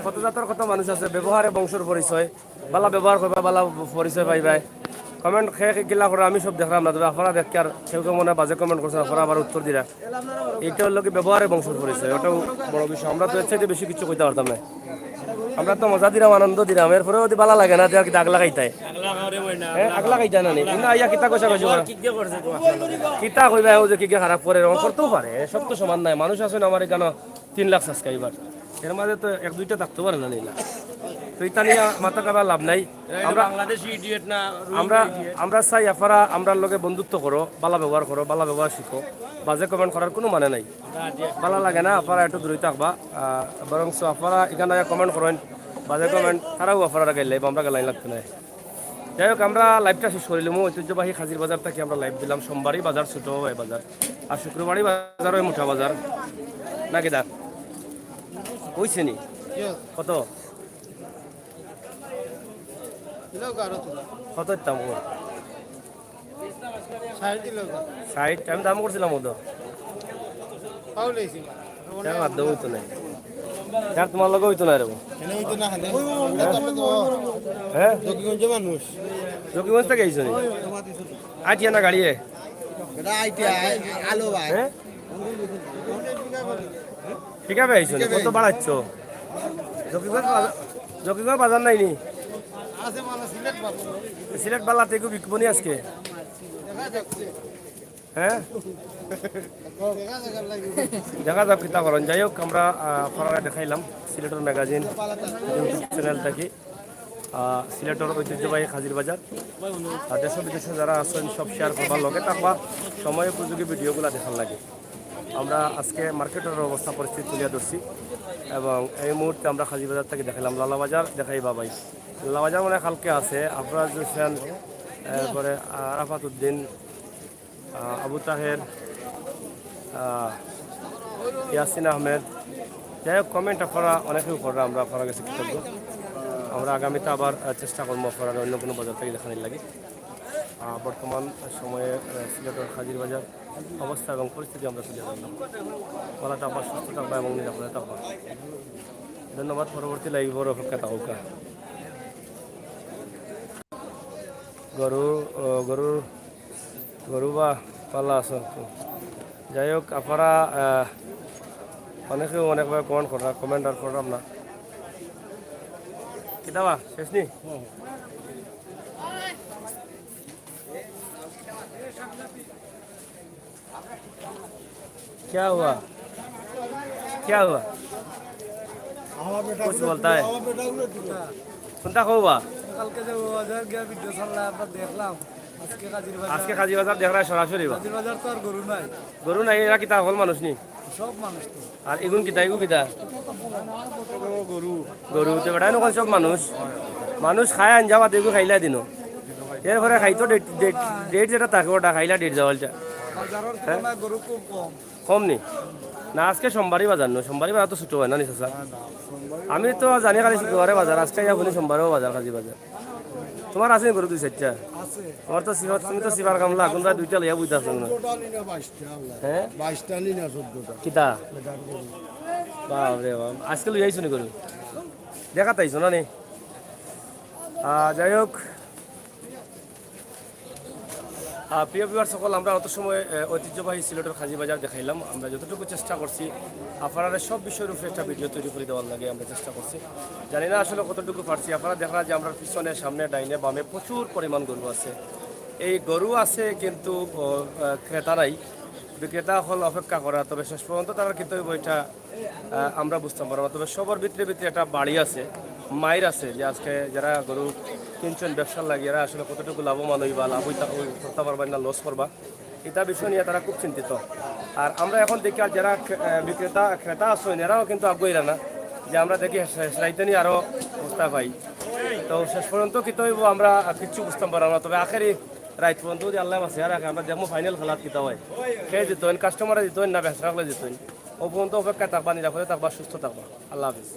কত জাতর কত মানুষ আছে, ব্যবহারে বংশর পরিচয়। বালা ব্যবহার করবা, বালা পরিচয় পাইবায়। কমেন্ট খে খে কিলা করে আমি সব দেখলাম না, তবে আপনারা দেখকে আর কেউ কেউ মনে হয় বাজে কমেন্ট করছেন, আপনারা আবার উত্তর দিরা। এইটা হলো কি ব্যবহারে বংশর পরিচয়, ওটাও বড় বিষয়। আমরা তো এর চাইতে বেশি কিছু কইতে পারতাম না। আমরা তো মজা দিলাম, আনন্দ দিলাম, এরপরেও যদি বালা লাগে না, তে আর কি দাগ লাগাইতায়? হ্যাঁ, আগলা খাইতায় না নি? কিন্তু আইয়া কিতা কষা কষি করা? কিতা কইবা, ও যে কিগে খারাপ করে, এরকম করতেও পারে, সব তো সমান নাই। মানুষ আছে না আমার এখানে তিন লাখ সাবস্ক্রাইবার, এর মাঝে তো এক দুইটা থাকতে পারে না নিলা। তো ইতা নিয়া মাথা কাটা লাভ নাই। আমরা বাংলাদেশি ইডিয়েট না, আমরা, আমরা চাই আপনারা আমরার লগে বন্ধুত্ব করো, বালা ব্যবহার করো, বালা ব্যবহার শিখো। বাজে কমেন্ট করার কোনো মানে নাই। বালা লাগে না, আপনারা একটু দূরে থাকবা। আহ, বরং আপনারা এখানে কমেন্ট করেন, বাজে কমেন্ট তারাও আপনারা গাইলে আমরা গালাই লাগতো না। যাই হোক, আমরা লাইভটা শেষ করিলাম। ঐতিহ্যবাহী খাজির বাজার থাকি আমরা লাইভ দিলাম। সোমবারই বাজার ছোট হয় বাজার, আর শুক্রবারই বাজার হয় মোটা বাজার, নাকি দা? কইছে নি? কত? কত দাম? ষাট, আমি দাম করছিলাম কত? ফাউল হইছে। যার মাধ্যমে হইতো না, যার তোমার লগে হইতো না রে। হ্যাঁ, জকিগঞ্জ থেকে আইছো নি? আটিয়া না গাড়িয়ে? হ্যাঁ। ঠিক আছে, আইছো নি? কত বাড়াচ্ছ? জকিগঞ্জ বাজার, জকিগঞ্জ বাজার নাই নি? সিলেট বালাতে একটু বিকবনি আজকে। হ্যাঁ, দেখা যাক কিতা করেন। যাই হোক, আমরা, আহ, আপনারারে দেখাইলাম সিলেটর ম্যাগাজিন YouTube চ্যানেল থাকি, আহ, সিলেটর ঐতিহ্যবাহী খাজির বাজার। আর দেশ বিদেশে যারা আছেন, সব শেয়ার করবার লগে থাকবা, সময় উপযোগী ভিডিওগুলা দেখার লাগে। আমরা আজকে মার্কেটর অবস্থা পরিস্থিতি তুলিয়া ধরছি, এবং এই মুহূর্তে আমরা খাজির বাজার থাকি দেখাইলাম। লালাবাজার দেখাই বাবাই, লালাবাজার মানে কালকে আছে, আপনারা যে সেন, এরপরে আরাফাত উদ্দিন, আহ, আবু তাহের, আহ, ইয়াসিন আহমেদ। যাই হোক, কমেন্ট আপনারা অনেকেই কররা, আমরা আপনারা গেছে কৃতজ্ঞ। আমরা আগামীতে আবার, আহ, চেষ্টা করবো আপনারা অন্য কোনো বাজার থাকি দেখানির লাগি। আহ, বর্তমান সময়ে, আহ, সিলেটর খাজির বাজার অবস্থা এবং পরিস্থিতি আমরা তুলে ধরলাম। ভালো থাকবা, সুস্থ থাকবা এবং নিরাপদে থাকবা। ধন্যবাদ। পরবর্তী লাইভর অপেক্ষা থাকুকা। গরু, ও, গরু, গরু বা পালা আছে। যাই হোক, আপনারা, আহ, অনেকেও অনেকভাবে কমেন্ট কররা, কমেন্ট আর করলাম না। কিতাবা শেষ নি? क्या हुआ? क्या हुआ? আমার বেটা कुछ बोलता है। আমার বেটা উড়ে দিল। কোনটা কওবা? কালকে যে বাজার গিয়া ভিডিও ছাড়লা, আমরা দেখলাম। আজকে কাজির বাজার। আজকে কাজির বাজার দেখরা সরাসরি বা? কাজির বাজার তো আর গরু নাই। গরু নাই, এরা কিতা হকল মানুষ নি? সব মানুষ তো। আর এগুন কিতা, এগু কিতা? গরু। গরু, তো বেটা, এখান সব মানুষ। মানুষ খায় আঞ্জা ভাত, এগু খাইলা দিনো। এরপরে খাইতো ডেট, ডেট, ডেট যেটা থাকে, ওটা খাইলা ডেট যাওয়ালটা। বাজারের হ্যাঁ? তুলনায় গরু খুব কম। কম নি? না, আজকে সোমবারই বাজার নয়, সোমবারই বাজার তো ছোট হয় না নি, চাচা? না, না, সোমবারই আমি তো জানি খালি শুক্রবারে বাজার, আজকে ইয়া বলি সোমবারেও বাজার, খাজি বাজার। তোমার আছে নি গরু দুই চাইরটা? আছে। তোমার তো সিফার, তুমি তো সিফার কামলা, কোনটা দুইটা লইয়া বইতে আছো না? চোদ্দটা নি না বাইশটা, আল্লাহ। হ্যাঁ? বাইশটা নি না চোদ্দটা। কিতা? বেটার গরু। বাপ রে বাপ, আজকে লইয়া আইছো নি গরু? দেখাত আইছো না নি? আহ, যাই হোক, আহ, প্রিয় ভিউয়ার সকল, আমরা অত সময়, আহ, ঐতিহ্যবাহী সিলেটের খাজি বাজার দেখাইলাম। আমরা যতটুকু চেষ্টা করছি, আপনারা সব বিষয়ের উপরে একটা ভিডিও তৈরি করে দেওয়ার লাগে আমরা চেষ্টা করছি। জানি না আসলে কতটুকু পারছি। আপনারা দেখরা যে আমরা পিছনে, সামনে, ডাইনে, বামে প্রচুর পরিমাণ গরু আছে। এই গরু আছে কিন্তু, ও, আহ, ক্রেতা নাই, বিক্রেতা হকল অপেক্ষা করা। তবে শেষ পর্যন্ত তারা কিন্তু ওইটা, আহ, আমরা বুঝতাম পারবো না। তবে সবার ভিতরে ভিতরে একটা বাড়ি আছে, মাইর আছে যে আজকে যারা গরু কিনছইন ব্যবসার লাগি, এরা আসলে কতটুকু লাভবান অইবা, লাভ অইতা, অই-, করতা পারবা না, লস করবা, ইটা বিষয় নিয়া তারা খুব চিন্তিত। আর আমরা এখন দেখি আর যারা ক্রে-, আহ, বিক্রেতা, ক্রেতা আছইন, এরাও কিন্তু আগুয়াইরা না, যে আমরা দেখি শেষ, শেষ রাইতে নি আরো অবস্থা পাই। তো শেষ পর্যন্ত কিতা অইবো আমরা আর কিচ্ছু বুঝতাম পারলাম না। তবে আখেরি রাইত পর্যন্ত যদি আল্লায় বাঁচাইয়া রাখে, আমরা দেখমু ফাইনাল খেলাত কিতা অয়। কে জিতইন, কাস্টমারে জিতইন না বেচরা অকলে জিতইন, অউ পর্যন্ত অপেক্ষায় থাকবা, নিরাপদে থাকবা, সুস্থ থাকবা। আল্লাহ হাফিজ।